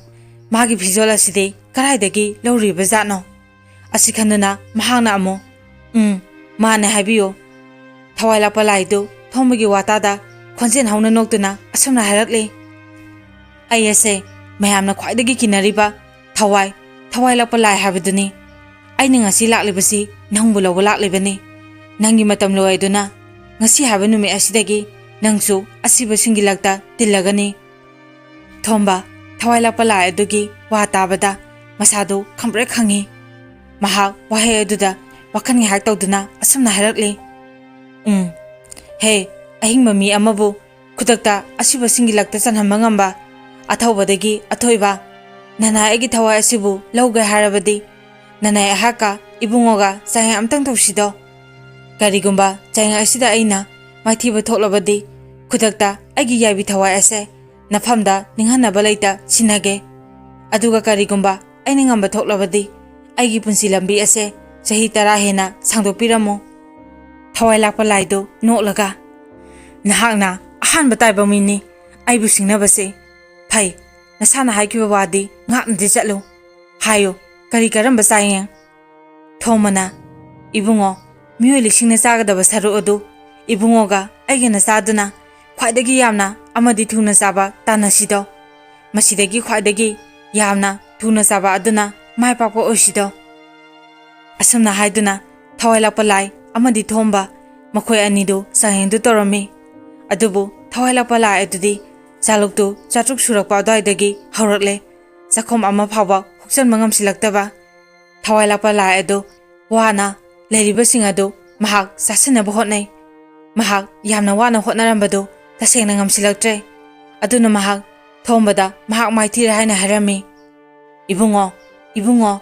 ꯃꯥꯒꯤ ꯐꯤꯖꯣꯜ ꯑꯁꯤꯗꯤ ꯀꯗꯥꯏꯗꯒꯤ ꯂꯧꯔꯨꯔꯤꯕ ꯖꯥꯠꯅꯣ?" ꯑꯁꯤ ꯈꯟꯗꯨꯅ ꯃꯍꯥꯛꯅ ꯑꯃꯨꯛ, "ꯎꯝ, ꯃꯥꯅꯦ, ꯍꯥꯏꯕꯤꯌꯨ꯫" ꯊꯋꯥꯏ ꯂꯥꯛꯄ ꯂꯥꯏꯗꯨ ꯊꯣꯝꯕꯒꯤ ꯋꯥ ꯇꯥꯗ ꯈꯣꯟꯖꯦꯜ ꯍꯧꯅ ꯅꯣꯛꯇꯨꯅ ꯑꯁꯨꯝꯅ ꯍꯥꯏꯔꯛꯂꯤ, "ꯑꯩ ꯑꯁꯦ ꯃꯌꯥꯝꯅ ꯈ꯭ꯋꯥꯏꯗꯒꯤ ꯀꯤꯅꯔꯤꯕ ꯊꯋꯥꯏ, ꯊꯋꯥꯏ ꯂꯥꯛꯄ ꯂꯥꯏ ꯍꯥꯏꯕꯗꯨꯅꯤ꯫ ꯑꯩꯅ ꯉꯁꯤ ꯂꯥꯛꯂꯤꯕꯁꯤ ꯅꯪꯕꯨ ꯂꯧꯕ ꯂꯥꯛꯂꯤꯕꯅꯤ꯫ ꯅꯪꯒꯤ ꯃꯇꯝ ꯂꯣꯏꯗꯨꯅ ꯉꯁꯤ ꯍꯥꯏꯕ ꯅꯨꯃꯤꯠ ꯑꯁꯤꯗꯒꯤ ꯅꯪꯁꯨ ꯑꯁꯤꯕꯁꯤꯡꯒꯤ ꯂꯛꯇ ꯇꯤꯜꯂꯒꯅꯤ꯫" ꯊꯣꯝꯕ ꯊꯋꯥꯏ ꯂꯥꯛꯄ ꯂꯥꯏ ꯑꯗꯨꯒꯤ ꯋꯥ ꯇꯥꯕꯗ ꯃꯁꯥꯗꯨ ꯈꯪꯄ꯭ꯔꯦꯛ ꯈꯪꯉꯤ꯫ ꯃꯍꯥꯛ ꯋꯥꯍꯩ ꯑꯗꯨꯗ ꯋꯥꯈꯜ ꯉꯥꯏꯍꯥꯛ ꯇꯧꯗꯨꯅ ꯑꯁꯨꯝꯅ ꯍꯥꯏꯔꯛꯂꯤ, "ꯎꯝ, ꯍꯦ, ꯑꯍꯤꯡꯕ ꯃꯤ ꯑꯃꯕꯨ ꯈꯨꯗꯛꯇ ꯑꯁꯤꯕꯁꯤꯡꯒꯤ ꯂꯛꯇ ꯆꯟꯍꯟꯕ ꯉꯝꯕ ꯑꯊꯧꯕꯗꯒꯤ ꯑꯊꯣꯏꯕ ꯅꯅꯥꯏ ꯑꯩꯒꯤ ꯊꯋꯥꯏ ꯑꯁꯤꯕꯨ ꯂꯧꯒꯦ ꯍꯥꯏꯔꯕꯗꯤ ꯅꯅꯥꯏ ꯑꯩꯍꯥꯛꯀ ꯏꯕꯨꯡꯉꯣꯒ ꯆꯥꯡꯌꯦꯡ ꯑꯝꯇꯪ ꯇꯧꯁꯤꯗꯣ꯫ ꯀꯔꯤꯒꯨꯝꯕ ꯆꯥꯡꯌꯦꯡ ꯑꯁꯤꯗ ꯑꯩꯅ ꯃꯥꯏꯊꯤꯕ ꯊꯣꯛꯂꯕꯗꯤ ꯈꯨꯗꯛꯇ ꯑꯩꯒꯤ ꯌꯥꯏꯕꯤ ꯊꯋꯥꯏ ꯑꯁꯦ ꯅꯐꯝꯗ ꯅꯤꯡꯍꯟꯅꯕ ꯂꯩꯇ ꯁꯤꯟꯅꯒꯦ꯫ ꯑꯗꯨꯒ ꯀꯔꯤꯒꯨꯝꯕ ꯑꯩꯅ ꯉꯝꯕ ꯊꯣꯛꯂꯕꯗꯤ ꯑꯩꯒꯤ ꯄꯨꯟꯁꯤ ꯂꯝꯕꯤ ꯑꯁꯦ ꯆꯍꯤ ꯇꯔꯥ ꯍꯦꯟꯅ ꯁꯥꯡꯗꯣꯛꯄꯤꯔꯝꯃꯨ꯫" ꯊꯋꯥꯏ ꯂꯥꯛꯄ ꯂꯥꯏꯗꯨ ꯅꯣꯛꯂꯒ, "ꯅꯍꯥꯛꯅ ꯑꯍꯥꯟꯕ ꯇꯥꯏꯕ ꯃꯤꯅꯤ ꯑꯩꯕꯨ ꯁꯤꯡꯅꯕꯁꯦ꯫ ꯐꯩ, ꯅꯁꯥꯅ ꯍꯥꯏꯈꯤꯕ ꯋꯥꯗꯤ ꯉꯥꯛꯅꯗꯤ ꯆꯠꯂꯨ꯫ ꯍꯥꯏꯌꯨ, ꯀꯔꯤ ꯀꯔꯝꯕ ꯆꯥꯡꯌꯦꯡ?" ꯊꯣꯝꯕꯅ, "ꯏꯕꯨꯡꯉꯣ, ꯃꯤꯑꯣꯏ ꯂꯤꯁꯤꯡꯅ ꯆꯥꯒꯗꯕ ꯁꯔꯨꯛ ꯑꯗꯨ ꯏꯕꯨꯡꯉꯣꯒ ꯑꯩꯒꯅ ꯆꯥꯗꯨꯅ ꯈ꯭ꯋꯥꯏꯗꯒꯤ ꯌꯥꯝꯅ ꯑꯃꯗꯤ ꯊꯨꯅ ꯆꯥꯕ ꯇꯥꯟꯅꯁꯤꯗꯣ꯫ ꯃꯁꯤꯗꯒꯤ ꯈ꯭ꯋꯥꯏꯗꯒꯤ ꯌꯥꯝꯅ ꯊꯨꯅ ꯆꯥꯕ ꯑꯗꯨꯅ ꯃꯥꯏ ꯄꯥꯛꯄ ꯑꯣꯏꯁꯤꯗꯣ꯫ ꯑꯁꯨꯝꯅ ꯍꯥꯏꯗꯨꯅ ꯊꯋꯥꯏ ꯂꯥꯛꯄ ꯂꯥꯏ ꯑꯃꯗꯤ ꯊꯣꯝꯕ, ꯃꯈꯣꯏ ꯑꯅꯤꯗꯨ ꯆꯥꯡꯌꯦꯡꯗꯨ ꯇꯧꯔꯝꯃꯤ꯫ ꯑꯗꯨꯕꯨ ꯊꯋꯥꯏ ꯂꯥꯛꯄ ꯂꯥꯏ ꯑꯗꯨꯗꯤ ꯆꯥꯂꯨꯛꯇꯨ ꯆꯥꯇ꯭ꯔꯨꯛ ꯁꯨꯔꯛꯄ ꯑꯗꯨꯋꯥꯏꯗꯒꯤ ꯍꯧꯔꯛꯂꯦ꯫ ꯆꯥꯛꯈꯨꯝ ꯑꯃ ꯐꯥꯎꯕ ꯍꯨꯛꯆꯟꯕ ꯉꯝꯁꯤꯜꯂꯛꯇꯕ꯫ ꯊꯋꯥꯏ ꯂꯥꯛꯄ ꯂꯥꯏ ꯑꯗꯨ ꯋꯥꯅ ꯂꯩꯔꯤꯕꯁꯤꯡ ꯑꯗꯨ ꯃꯍꯥꯛ ꯆꯥꯁꯤꯟꯅꯕ ꯍꯣꯠꯅꯩ꯫ ꯃꯍꯥꯛ ꯌꯥꯝꯅ ꯋꯥꯅ ꯍꯣꯠꯅꯔꯝꯕꯗꯨ ꯇꯁꯦꯡꯅ ꯉꯝꯁꯤꯜꯂꯛꯇ꯭ꯔꯦ꯫ ꯑꯗꯨꯅ ꯃꯍꯥꯛ ꯊꯣꯝꯕꯗ ꯃꯍꯥꯛ ꯃꯥꯏꯊꯤꯔꯦ ꯍꯥꯏꯅ ꯍꯥꯏꯔꯝꯃꯤ꯫ "ꯏꯕꯨꯡꯉꯣ, ꯏꯕꯨꯡꯉꯣ!"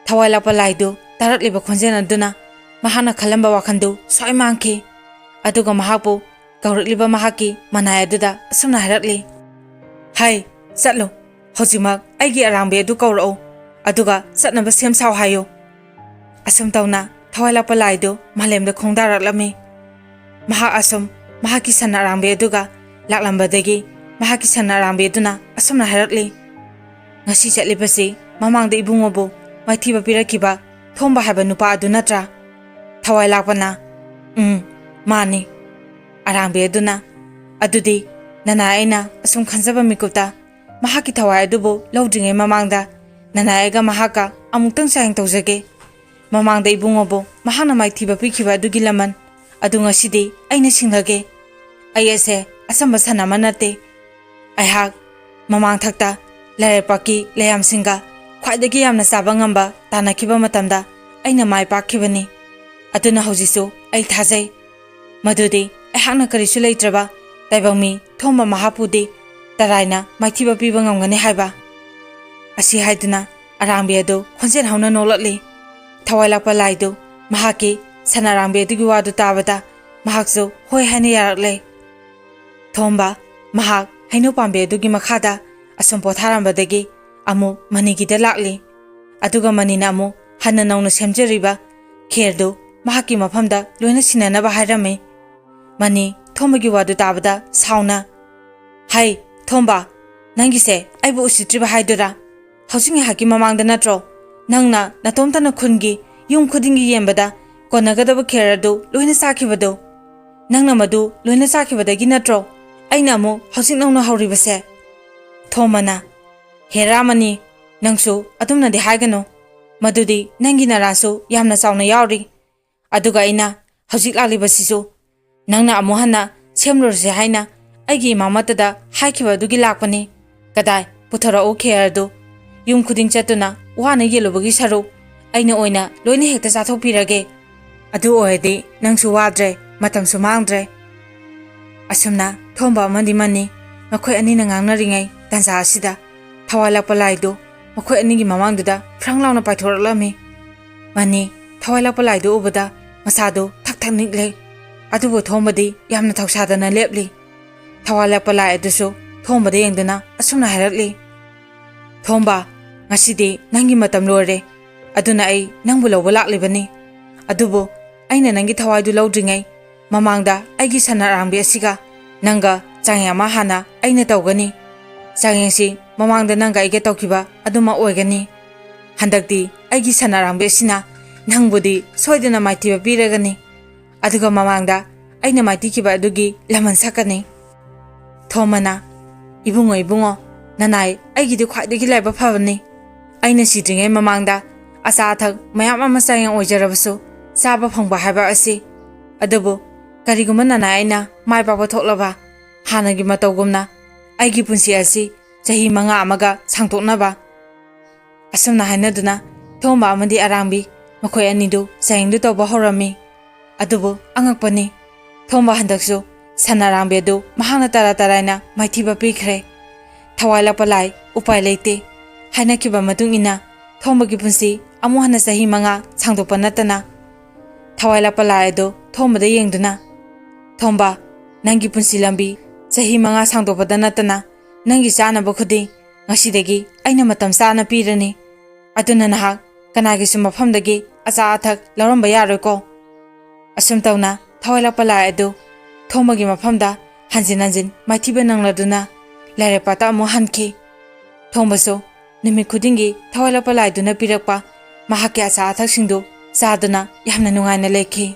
ꯊꯋꯥꯏ ꯂꯥꯛꯄ ꯂꯥꯏꯗꯨ ꯇꯥꯔꯛꯂꯤꯕ ꯈꯣꯟꯖꯦꯜ ꯑꯗꯨꯅ ꯃꯍꯥꯛꯅ ꯈꯜꯂꯝꯕ ꯋꯥꯈꯜꯗꯨ ꯁ꯭ꯋꯥꯏ ꯃꯥꯡꯈꯤ꯫ ꯑꯗꯨꯒ ꯃꯍꯥꯛꯄꯨ ꯀꯧꯔꯛꯂꯤꯕ ꯃꯍꯥꯛꯀꯤ ꯃꯅꯥꯏ ꯑꯗꯨꯗ ꯑꯁꯨꯝꯅ ꯍꯥꯏꯔꯛꯂꯤ, "ꯍꯩ, ꯆꯠꯂꯨ꯫ ꯍꯧꯖꯤꯛꯃꯛ ꯑꯩꯒꯤ ꯑꯔꯥꯡꯕꯤ ꯑꯗꯨ ꯀꯧꯔꯛꯎ꯫ ꯑꯗꯨꯒ ꯆꯠꯅꯕ ꯁꯦꯝ ꯁꯥꯎ ꯍꯥꯏꯌꯨ꯫" ꯑꯁꯨꯝ ꯇꯧꯅ ꯊꯋꯥꯏ ꯂꯥꯛꯄ ꯂꯥꯏꯗꯨ ꯃꯥꯂꯦꯝꯗ ꯈꯣꯡꯗꯥꯔꯛꯂꯝꯃꯤ꯫ ꯃꯍꯥꯛ ꯑꯁꯨꯝ ꯃꯍꯥꯛꯀꯤ ꯁꯟ ꯑꯔꯥꯡꯕꯤ ꯑꯗꯨꯒ ꯂꯥꯛꯂꯝꯕꯗꯒꯤ ꯃꯍꯥꯛꯀꯤ ꯁꯟ ꯑꯔꯥꯡꯕꯤ ꯑꯗꯨꯅ ꯑꯁꯨꯝꯅ ꯍꯥꯏꯔꯛꯂꯤ, "ꯉꯁꯤ ꯆꯠꯂꯤꯕꯁꯤ ꯃꯃꯥꯡꯗ ꯏꯕꯨꯡꯉꯣꯕꯨ ꯃꯥꯏꯊꯤꯕ ꯄꯤꯔꯛꯈꯤꯕ ꯊꯣꯝꯕ ꯍꯥꯏꯕ ꯅꯨꯄꯥ ꯑꯗꯨ ꯅꯠꯇ꯭ꯔꯥ?" ꯊꯋꯥꯏ ꯂꯥꯛꯄꯅ, "ꯎꯝ, ꯃꯥꯅꯤ꯫" ꯑꯔꯥꯡꯕꯤ ꯑꯗꯨꯅ, "ꯑꯗꯨꯗꯤ ꯅꯅꯥꯏ ꯑꯩꯅ ꯑꯁꯨꯝ ꯈꯟꯖꯕ ꯃꯤꯀꯨꯞꯇ ꯃꯍꯥꯛꯀꯤ ꯊꯋꯥꯏ ꯑꯗꯨꯕꯨ ꯂꯧꯗ꯭ꯔꯤꯉꯩ ꯃꯃꯥꯡꯗ ꯅꯅꯥꯏ ꯑꯩꯒ ꯃꯍꯥꯛꯀ ꯑꯃꯨꯛꯇꯪ ꯆꯥꯌꯦꯡ ꯇꯧꯖꯒꯦ꯫ ꯃꯃꯥꯡꯗ ꯏꯕꯨꯡꯉꯣꯕꯨ ꯃꯍꯥꯛꯅ ꯃꯥꯏꯊꯤꯕ ꯄꯤꯈꯤꯕ ꯑꯗꯨꯒꯤ ꯂꯃꯟ ꯑꯗꯨ ꯉꯁꯤꯗꯤ ꯑꯩꯅ ꯁꯤꯡꯂꯒꯦ꯫ ꯑꯩ ꯑꯁꯦ ꯑꯆꯝꯕ ꯁꯟ ꯑꯃ ꯅꯠꯇꯦ꯫ ꯑꯩꯍꯥꯛ ꯃꯃꯥꯡꯊꯛꯇ ꯂꯥꯏꯔꯩꯄꯥꯛꯀꯤ ꯂꯩꯌꯥꯝꯁꯤꯡꯒ ꯈ꯭ꯋꯥꯏꯗꯒꯤ ꯌꯥꯝꯅ ꯆꯥꯕ ꯉꯝꯕ ꯇꯥꯟꯅꯈꯤꯕ ꯃꯇꯝꯗ ꯑꯩꯅ ꯃꯥꯏ ꯄꯥꯛꯈꯤꯕꯅꯤ꯫ ꯑꯗꯨꯅ ꯍꯧꯖꯤꯛꯁꯨ ꯑꯩ ꯊꯥꯖꯩ ꯃꯗꯨꯗꯤ ꯑꯩꯍꯥꯛꯅ ꯀꯔꯤꯁꯨ ꯂꯩꯇ꯭ꯔꯕ ꯇꯥꯏꯕꯪ ꯃꯤ ꯊꯣꯝꯕ ꯃꯍꯥꯛꯄꯨꯗꯤ ꯇꯔꯥꯏꯅ ꯃꯥꯏꯊꯤꯕ ꯄꯤꯕ ꯉꯝꯒꯅꯤ ꯍꯥꯏꯕ꯫" ꯑꯁꯤ ꯍꯥꯏꯗꯨꯅ ꯑꯔꯥꯡꯕꯤ ꯑꯗꯨ ꯈꯣꯟꯖꯦꯜ ꯍꯧꯅ ꯅꯣꯛꯂꯛꯂꯤ꯫ ꯊꯋꯥꯏ ꯂꯥꯛꯄ ꯂꯥꯏꯗꯨ ꯃꯍꯥꯛꯀꯤ ꯁꯟ ꯑꯔꯥꯡꯕꯤ ꯑꯗꯨꯒꯤ ꯋꯥꯗꯨ ꯇꯥꯕꯗ ꯃꯍꯥꯛꯁꯨ ꯍꯣꯏ ꯍꯥꯏꯅ ꯌꯥꯔꯛꯂꯦ꯫ ꯊꯣꯝꯕ ꯃꯍꯥꯛ ꯍꯩꯅꯧ ꯄꯥꯝꯕꯤ ꯑꯗꯨꯒꯤ ꯃꯈꯥꯗ ꯑꯁꯨꯝ ꯄꯣꯊꯥꯔꯝꯕꯗꯒꯤ ꯑꯃꯨꯛ ꯃꯅꯤꯒꯤꯗ ꯂꯥꯛꯂꯤ꯫ ꯑꯗꯨꯒ ꯃꯅꯤꯅ ꯑꯃꯨꯛ ꯍꯟꯅ ꯅꯧꯅ ꯁꯦꯝꯖꯔꯤꯕ ꯈꯦꯔꯗꯨ ꯃꯍꯥꯛꯀꯤ ꯃꯐꯝꯗ ꯂꯣꯏꯅ ꯁꯤꯟꯅꯅꯕ ꯍꯥꯏꯔꯝꯃꯤ꯫ ꯃꯅꯤ ꯊꯣꯝꯕꯒꯤ ꯋꯥꯗꯨ ꯇꯥꯕꯗ ꯁꯥꯎꯅ, "ꯍꯩ, ꯊꯣꯝꯕ, ꯅꯪꯒꯤꯁꯦ ꯑꯩꯕꯨ ꯎꯁꯤꯠꯇ꯭ꯔꯤꯕ ꯍꯥꯏꯗꯨꯔꯥ? ꯍꯧꯖꯤꯛ ꯉꯥꯏꯍꯥꯛꯀꯤ ꯃꯃꯥꯡꯗ ꯅꯠꯇ꯭ꯔꯣ ꯅꯪꯅ ꯅꯇꯣꯝꯇꯅ ꯈꯨꯟꯒꯤ ꯌꯨꯝ ꯈꯨꯗꯤꯡꯒꯤ ꯌꯦꯟꯕꯗ ꯀꯣꯟꯅꯒꯗꯕ ꯈꯦꯔ ꯑꯗꯨ ꯂꯣꯏꯅ ꯆꯥꯈꯤꯕꯗꯨ? ꯅꯪꯅ ꯃꯗꯨ ꯂꯣꯏꯅ ꯆꯥꯈꯤꯕꯗꯒꯤ ꯅꯠꯇ꯭ꯔꯣ ꯑꯩꯅ ꯑꯃꯨꯛ ꯍꯧꯖꯤꯛ ꯅꯧꯅ ꯍꯧꯔꯤꯕꯁꯦ?" ꯊꯣꯝꯕꯅ, "ꯍꯦꯔꯥ ꯃꯅꯤ, ꯅꯪꯁꯨ ꯑꯗꯨꯝꯅꯗꯤ ꯍꯥꯏꯒꯅꯨ꯫ ꯃꯗꯨꯗꯤ ꯅꯪꯒꯤ ꯅꯔꯥꯁꯨ ꯌꯥꯝꯅ ꯆꯥꯎꯅ ꯌꯥꯎꯔꯤ꯫ ꯑꯗꯨꯒ ꯑꯩꯅ ꯍꯧꯖꯤꯛ ꯂꯥꯛꯂꯤꯕꯁꯤꯁꯨ ꯅꯪꯅ ꯑꯃꯨꯛ ꯍꯟꯅ ꯁꯦꯝꯂꯨꯔꯁꯦ ꯍꯥꯏꯅ ꯑꯩꯒꯤ ꯏꯃꯥꯃꯠꯇꯗ ꯍꯥꯏꯈꯤꯕ ꯑꯗꯨꯒꯤ ꯂꯥꯛꯄꯅꯤ꯫ ꯀꯗꯥꯏ ꯄꯨꯊꯣꯔꯛꯎ ꯈꯦꯔꯗꯨ? ꯌꯨꯝ ꯈꯨꯗꯤꯡ ꯆꯠꯇꯨꯅ ꯋꯥꯅ ꯌꯦꯜꯂꯨꯕꯒꯤ ꯁꯔꯨꯛ ꯑꯩꯅ ꯑꯣꯏꯅ ꯂꯣꯏꯅ ꯍꯦꯛꯇ ꯆꯥꯊꯣꯛꯄꯤꯔꯒꯦ꯫ ꯑꯗꯨ ꯑꯣꯏꯔꯗꯤ ꯅꯪꯁꯨ ꯋꯥꯗ꯭ꯔꯦ, ꯃꯇꯝꯁꯨ ꯃꯥꯡꯗ꯭ꯔꯦ꯫ ꯑꯁꯨꯝꯅ ꯊꯣꯝꯕ ꯑꯃꯗꯤ ꯃꯅꯤ ꯃꯈꯣꯏ ꯑꯅꯤꯅ ꯉꯥꯡꯅꯔꯤꯉꯩ ꯇꯥꯟꯖꯥ ꯑꯁꯤꯗ ꯊꯋꯥꯏ ꯂꯥꯛꯄ ꯂꯥꯏꯗꯨ ꯃꯈꯣꯏ ꯑꯅꯤꯒꯤ ꯃꯃꯥꯡꯗꯨꯗ ꯐ꯭ꯔꯪ ꯂꯥꯎꯅ ꯄꯥꯏꯊꯣꯔꯛꯂꯝꯃꯤ꯫ ꯃꯅꯤ ꯊꯋꯥꯏ ꯂꯥꯛꯄ ꯂꯥꯏꯗꯨ ꯎꯕꯗ ꯃꯁꯥꯗꯨ ꯊꯛ ꯊꯛ ꯅꯤꯛꯂꯦ꯫ ꯑꯗꯨꯕꯨ ꯊꯣꯝꯕꯗꯤ ꯌꯥꯝꯅ ꯊꯧꯁꯥꯗꯅ ꯂꯦꯞꯂꯤ꯫ ꯊꯋꯥꯏ ꯂꯥꯛꯄ ꯂꯥꯏ ꯑꯗꯨꯁꯨ ꯊꯣꯝꯕꯗ ꯌꯦꯡꯗꯨꯅ ꯑꯁꯨꯝꯅ ꯍꯥꯏꯔꯛꯂꯤ, "ꯊꯣꯝꯕ, ꯉꯁꯤꯗꯤ ꯅꯪꯒꯤ ꯃꯇꯝ ꯂꯣꯏꯔꯦ꯫ ꯑꯗꯨꯅ ꯑꯩ ꯅꯪꯕꯨ ꯂꯧꯕ ꯂꯥꯛꯂꯤꯕꯅꯤ꯫ ꯑꯗꯨꯕꯨ ꯑꯩꯅ ꯅꯪꯒꯤ ꯊꯋꯥꯏꯗꯨ ꯂꯧꯗ꯭ꯔꯤꯉꯩ ꯃꯃꯥꯡꯗ ꯑꯩꯒꯤ ꯁꯟ ꯑꯔꯥꯡꯕꯤ ꯑꯁꯤꯒ ꯅꯪꯒ ꯆꯥꯡꯌꯦꯡ ꯑꯃ ꯍꯥꯟꯅ ꯑꯩꯅ ꯇꯧꯒꯅꯤ꯫ ꯆꯥꯡꯌꯦꯡꯁꯤ ꯃꯃꯥꯡꯗ ꯅꯪꯒ ꯑꯩꯒ ꯇꯧꯈꯤꯕ ꯑꯗꯨꯃꯛ ꯑꯣꯏꯒꯅꯤ꯫ ꯍꯟꯗꯛꯇꯤ ꯑꯩꯒꯤ ꯁꯟ ꯑꯔꯥꯡꯕꯤ ꯑꯁꯤꯅ ꯅꯪꯕꯨꯗꯤ ꯁꯣꯏꯗꯅ ꯃꯥꯏꯊꯤꯕ ꯄꯤꯔꯒꯅꯤ꯫ ꯑꯗꯨꯒ ꯃꯃꯥꯡꯗ ꯑꯩꯅ ꯃꯥꯏꯊꯤꯈꯤꯕ ꯑꯗꯨꯒꯤ ꯂꯃꯟ ꯁꯛꯀꯅꯤ꯫" ꯊꯣꯝꯕꯅ, "ꯏꯕꯨꯡꯉꯣ, ꯏꯕꯨꯡꯉꯣ, ꯅꯅꯥꯏ ꯑꯩꯒꯤꯗꯤ ꯈ꯭ꯋꯥꯏꯗꯒꯤ ꯂꯥꯏꯕꯛ ꯐꯕꯅꯤ꯫ ꯑꯩꯅ ꯁꯤꯗ꯭ꯔꯤꯉꯩ ꯃꯃꯥꯡꯗ ꯑꯆꯥ ꯑꯊꯛ ꯃꯌꯥꯝ ꯑꯃ ꯆꯥꯡꯌꯦꯡ ꯑꯣꯏꯖꯔꯕꯁꯨ ꯆꯥꯕ ꯐꯪꯕ ꯍꯥꯏꯕ ꯑꯁꯤ꯫ ꯑꯗꯨꯕꯨ ꯀꯔꯤꯒꯨꯝꯕ ꯅꯅꯥꯏ ꯑꯩꯅ ꯃꯥꯏ ꯄꯥꯛꯄ ꯊꯣꯛꯂꯕ, ꯍꯥꯟꯅꯒꯤ ꯃꯇꯧꯒꯨꯝꯅ ꯑꯩꯒꯤ ꯄꯨꯟꯁꯤ ꯑꯁꯤ ꯆꯍꯤ ꯃꯉꯥ ꯑꯃꯒ ꯁꯥꯡꯗꯣꯛꯅꯕ꯫" ꯑꯁꯨꯝꯅ ꯍꯥꯏꯅꯗꯨꯅ ꯊꯣꯝꯕ ꯑꯃꯗꯤ ꯑꯔꯥꯡꯕꯤ ꯃꯈꯣꯏ ꯑꯅꯤꯗꯨ ꯆꯥꯡꯌꯦꯡꯗꯨ ꯇꯧꯕ ꯍꯧꯔꯝꯃꯤ꯫ ꯑꯗꯨꯕꯨ ꯑꯉꯛꯄꯅꯤ, ꯊꯣꯝꯕ ꯍꯟꯗꯛꯁꯨ ꯁꯟ ꯑꯔꯥꯡꯕꯤ ꯑꯗꯨ ꯃꯍꯥꯛꯅ ꯇꯔꯥ ꯇꯔꯥꯏꯅ ꯃꯥꯏꯊꯤꯕ ꯄꯤꯈ꯭ꯔꯦ꯫ ꯊꯋꯥꯏ ꯂꯥꯛꯄ ꯂꯥꯏ, ꯎꯄꯥꯏ ꯂꯩꯇꯦ꯫ ꯍꯥꯏꯅꯈꯤꯕ ꯃꯇꯨꯡ ꯏꯟꯅ ꯊꯣꯝꯕꯒꯤ ꯄꯨꯟꯁꯤ ꯑꯃꯨꯛ ꯍꯟꯅ ꯆꯍꯤ ꯃꯉꯥ ꯁꯥꯡꯗꯣꯛꯄ ꯅꯠꯇꯅ꯫ ꯊꯋꯥꯏ ꯂꯥꯛꯄ ꯂꯥꯏ ꯑꯗꯨ ꯊꯣꯝꯕꯗ ꯌꯦꯡꯗꯨꯅ, "ꯊꯣꯝꯕ, ꯅꯪꯒꯤ ꯄꯨꯟꯁꯤ ꯂꯝꯕꯤ ꯆꯍꯤ ꯃꯉꯥ ꯁꯥꯡꯗꯣꯛꯄꯗ ꯅꯠꯇꯅ ꯅꯪꯒꯤ ꯆꯥꯅꯕ ꯈꯨꯗꯤꯡ ꯉꯁꯤꯗꯒꯤ ꯑꯩꯅ ꯃꯇꯝ ꯆꯥꯅ ꯄꯤꯔꯅꯤ꯫ ꯑꯗꯨꯅ ꯅꯍꯥꯛ ꯀꯅꯥꯒꯤꯁꯨ ꯃꯐꯝꯗꯒꯤ ꯑꯆꯥ ꯑꯊꯛ ꯂꯧꯔꯝꯕ ꯌꯥꯔꯣꯏꯀꯣ꯫" ꯑꯁꯨꯝ ꯇꯧꯅ ꯊꯋꯥꯏ ꯂꯥꯛꯄ ꯂꯥꯏ ꯑꯗꯨ ꯊꯣꯝꯕꯒꯤ ꯃꯐꯝꯗ ꯍꯟꯖꯤꯟ ꯍꯟꯖꯤꯟ ꯃꯥꯏꯊꯤꯕ ꯅꯪꯂꯗꯨꯅ ꯂꯥꯏꯔꯦꯞꯄꯥꯠꯇ ꯑꯃꯨꯛ ꯍꯟꯈꯤ꯫ ꯊꯣꯝꯕꯁꯨ ꯅꯨꯃꯤꯠ ꯈꯨꯗꯤꯡꯒꯤ ꯊꯋꯥꯏ ꯂꯥꯛꯄ ꯂꯥꯏꯗꯨꯅ ꯄꯤꯔꯛꯄ ꯃꯍꯥꯛꯀꯤ ꯑꯆꯥ ꯑꯊꯛꯁꯤꯡꯗꯨ ꯆꯥꯗꯨꯅ ꯌꯥꯝꯅ ꯅꯨꯡꯉꯥꯏꯅ ꯂꯩꯈꯤ꯫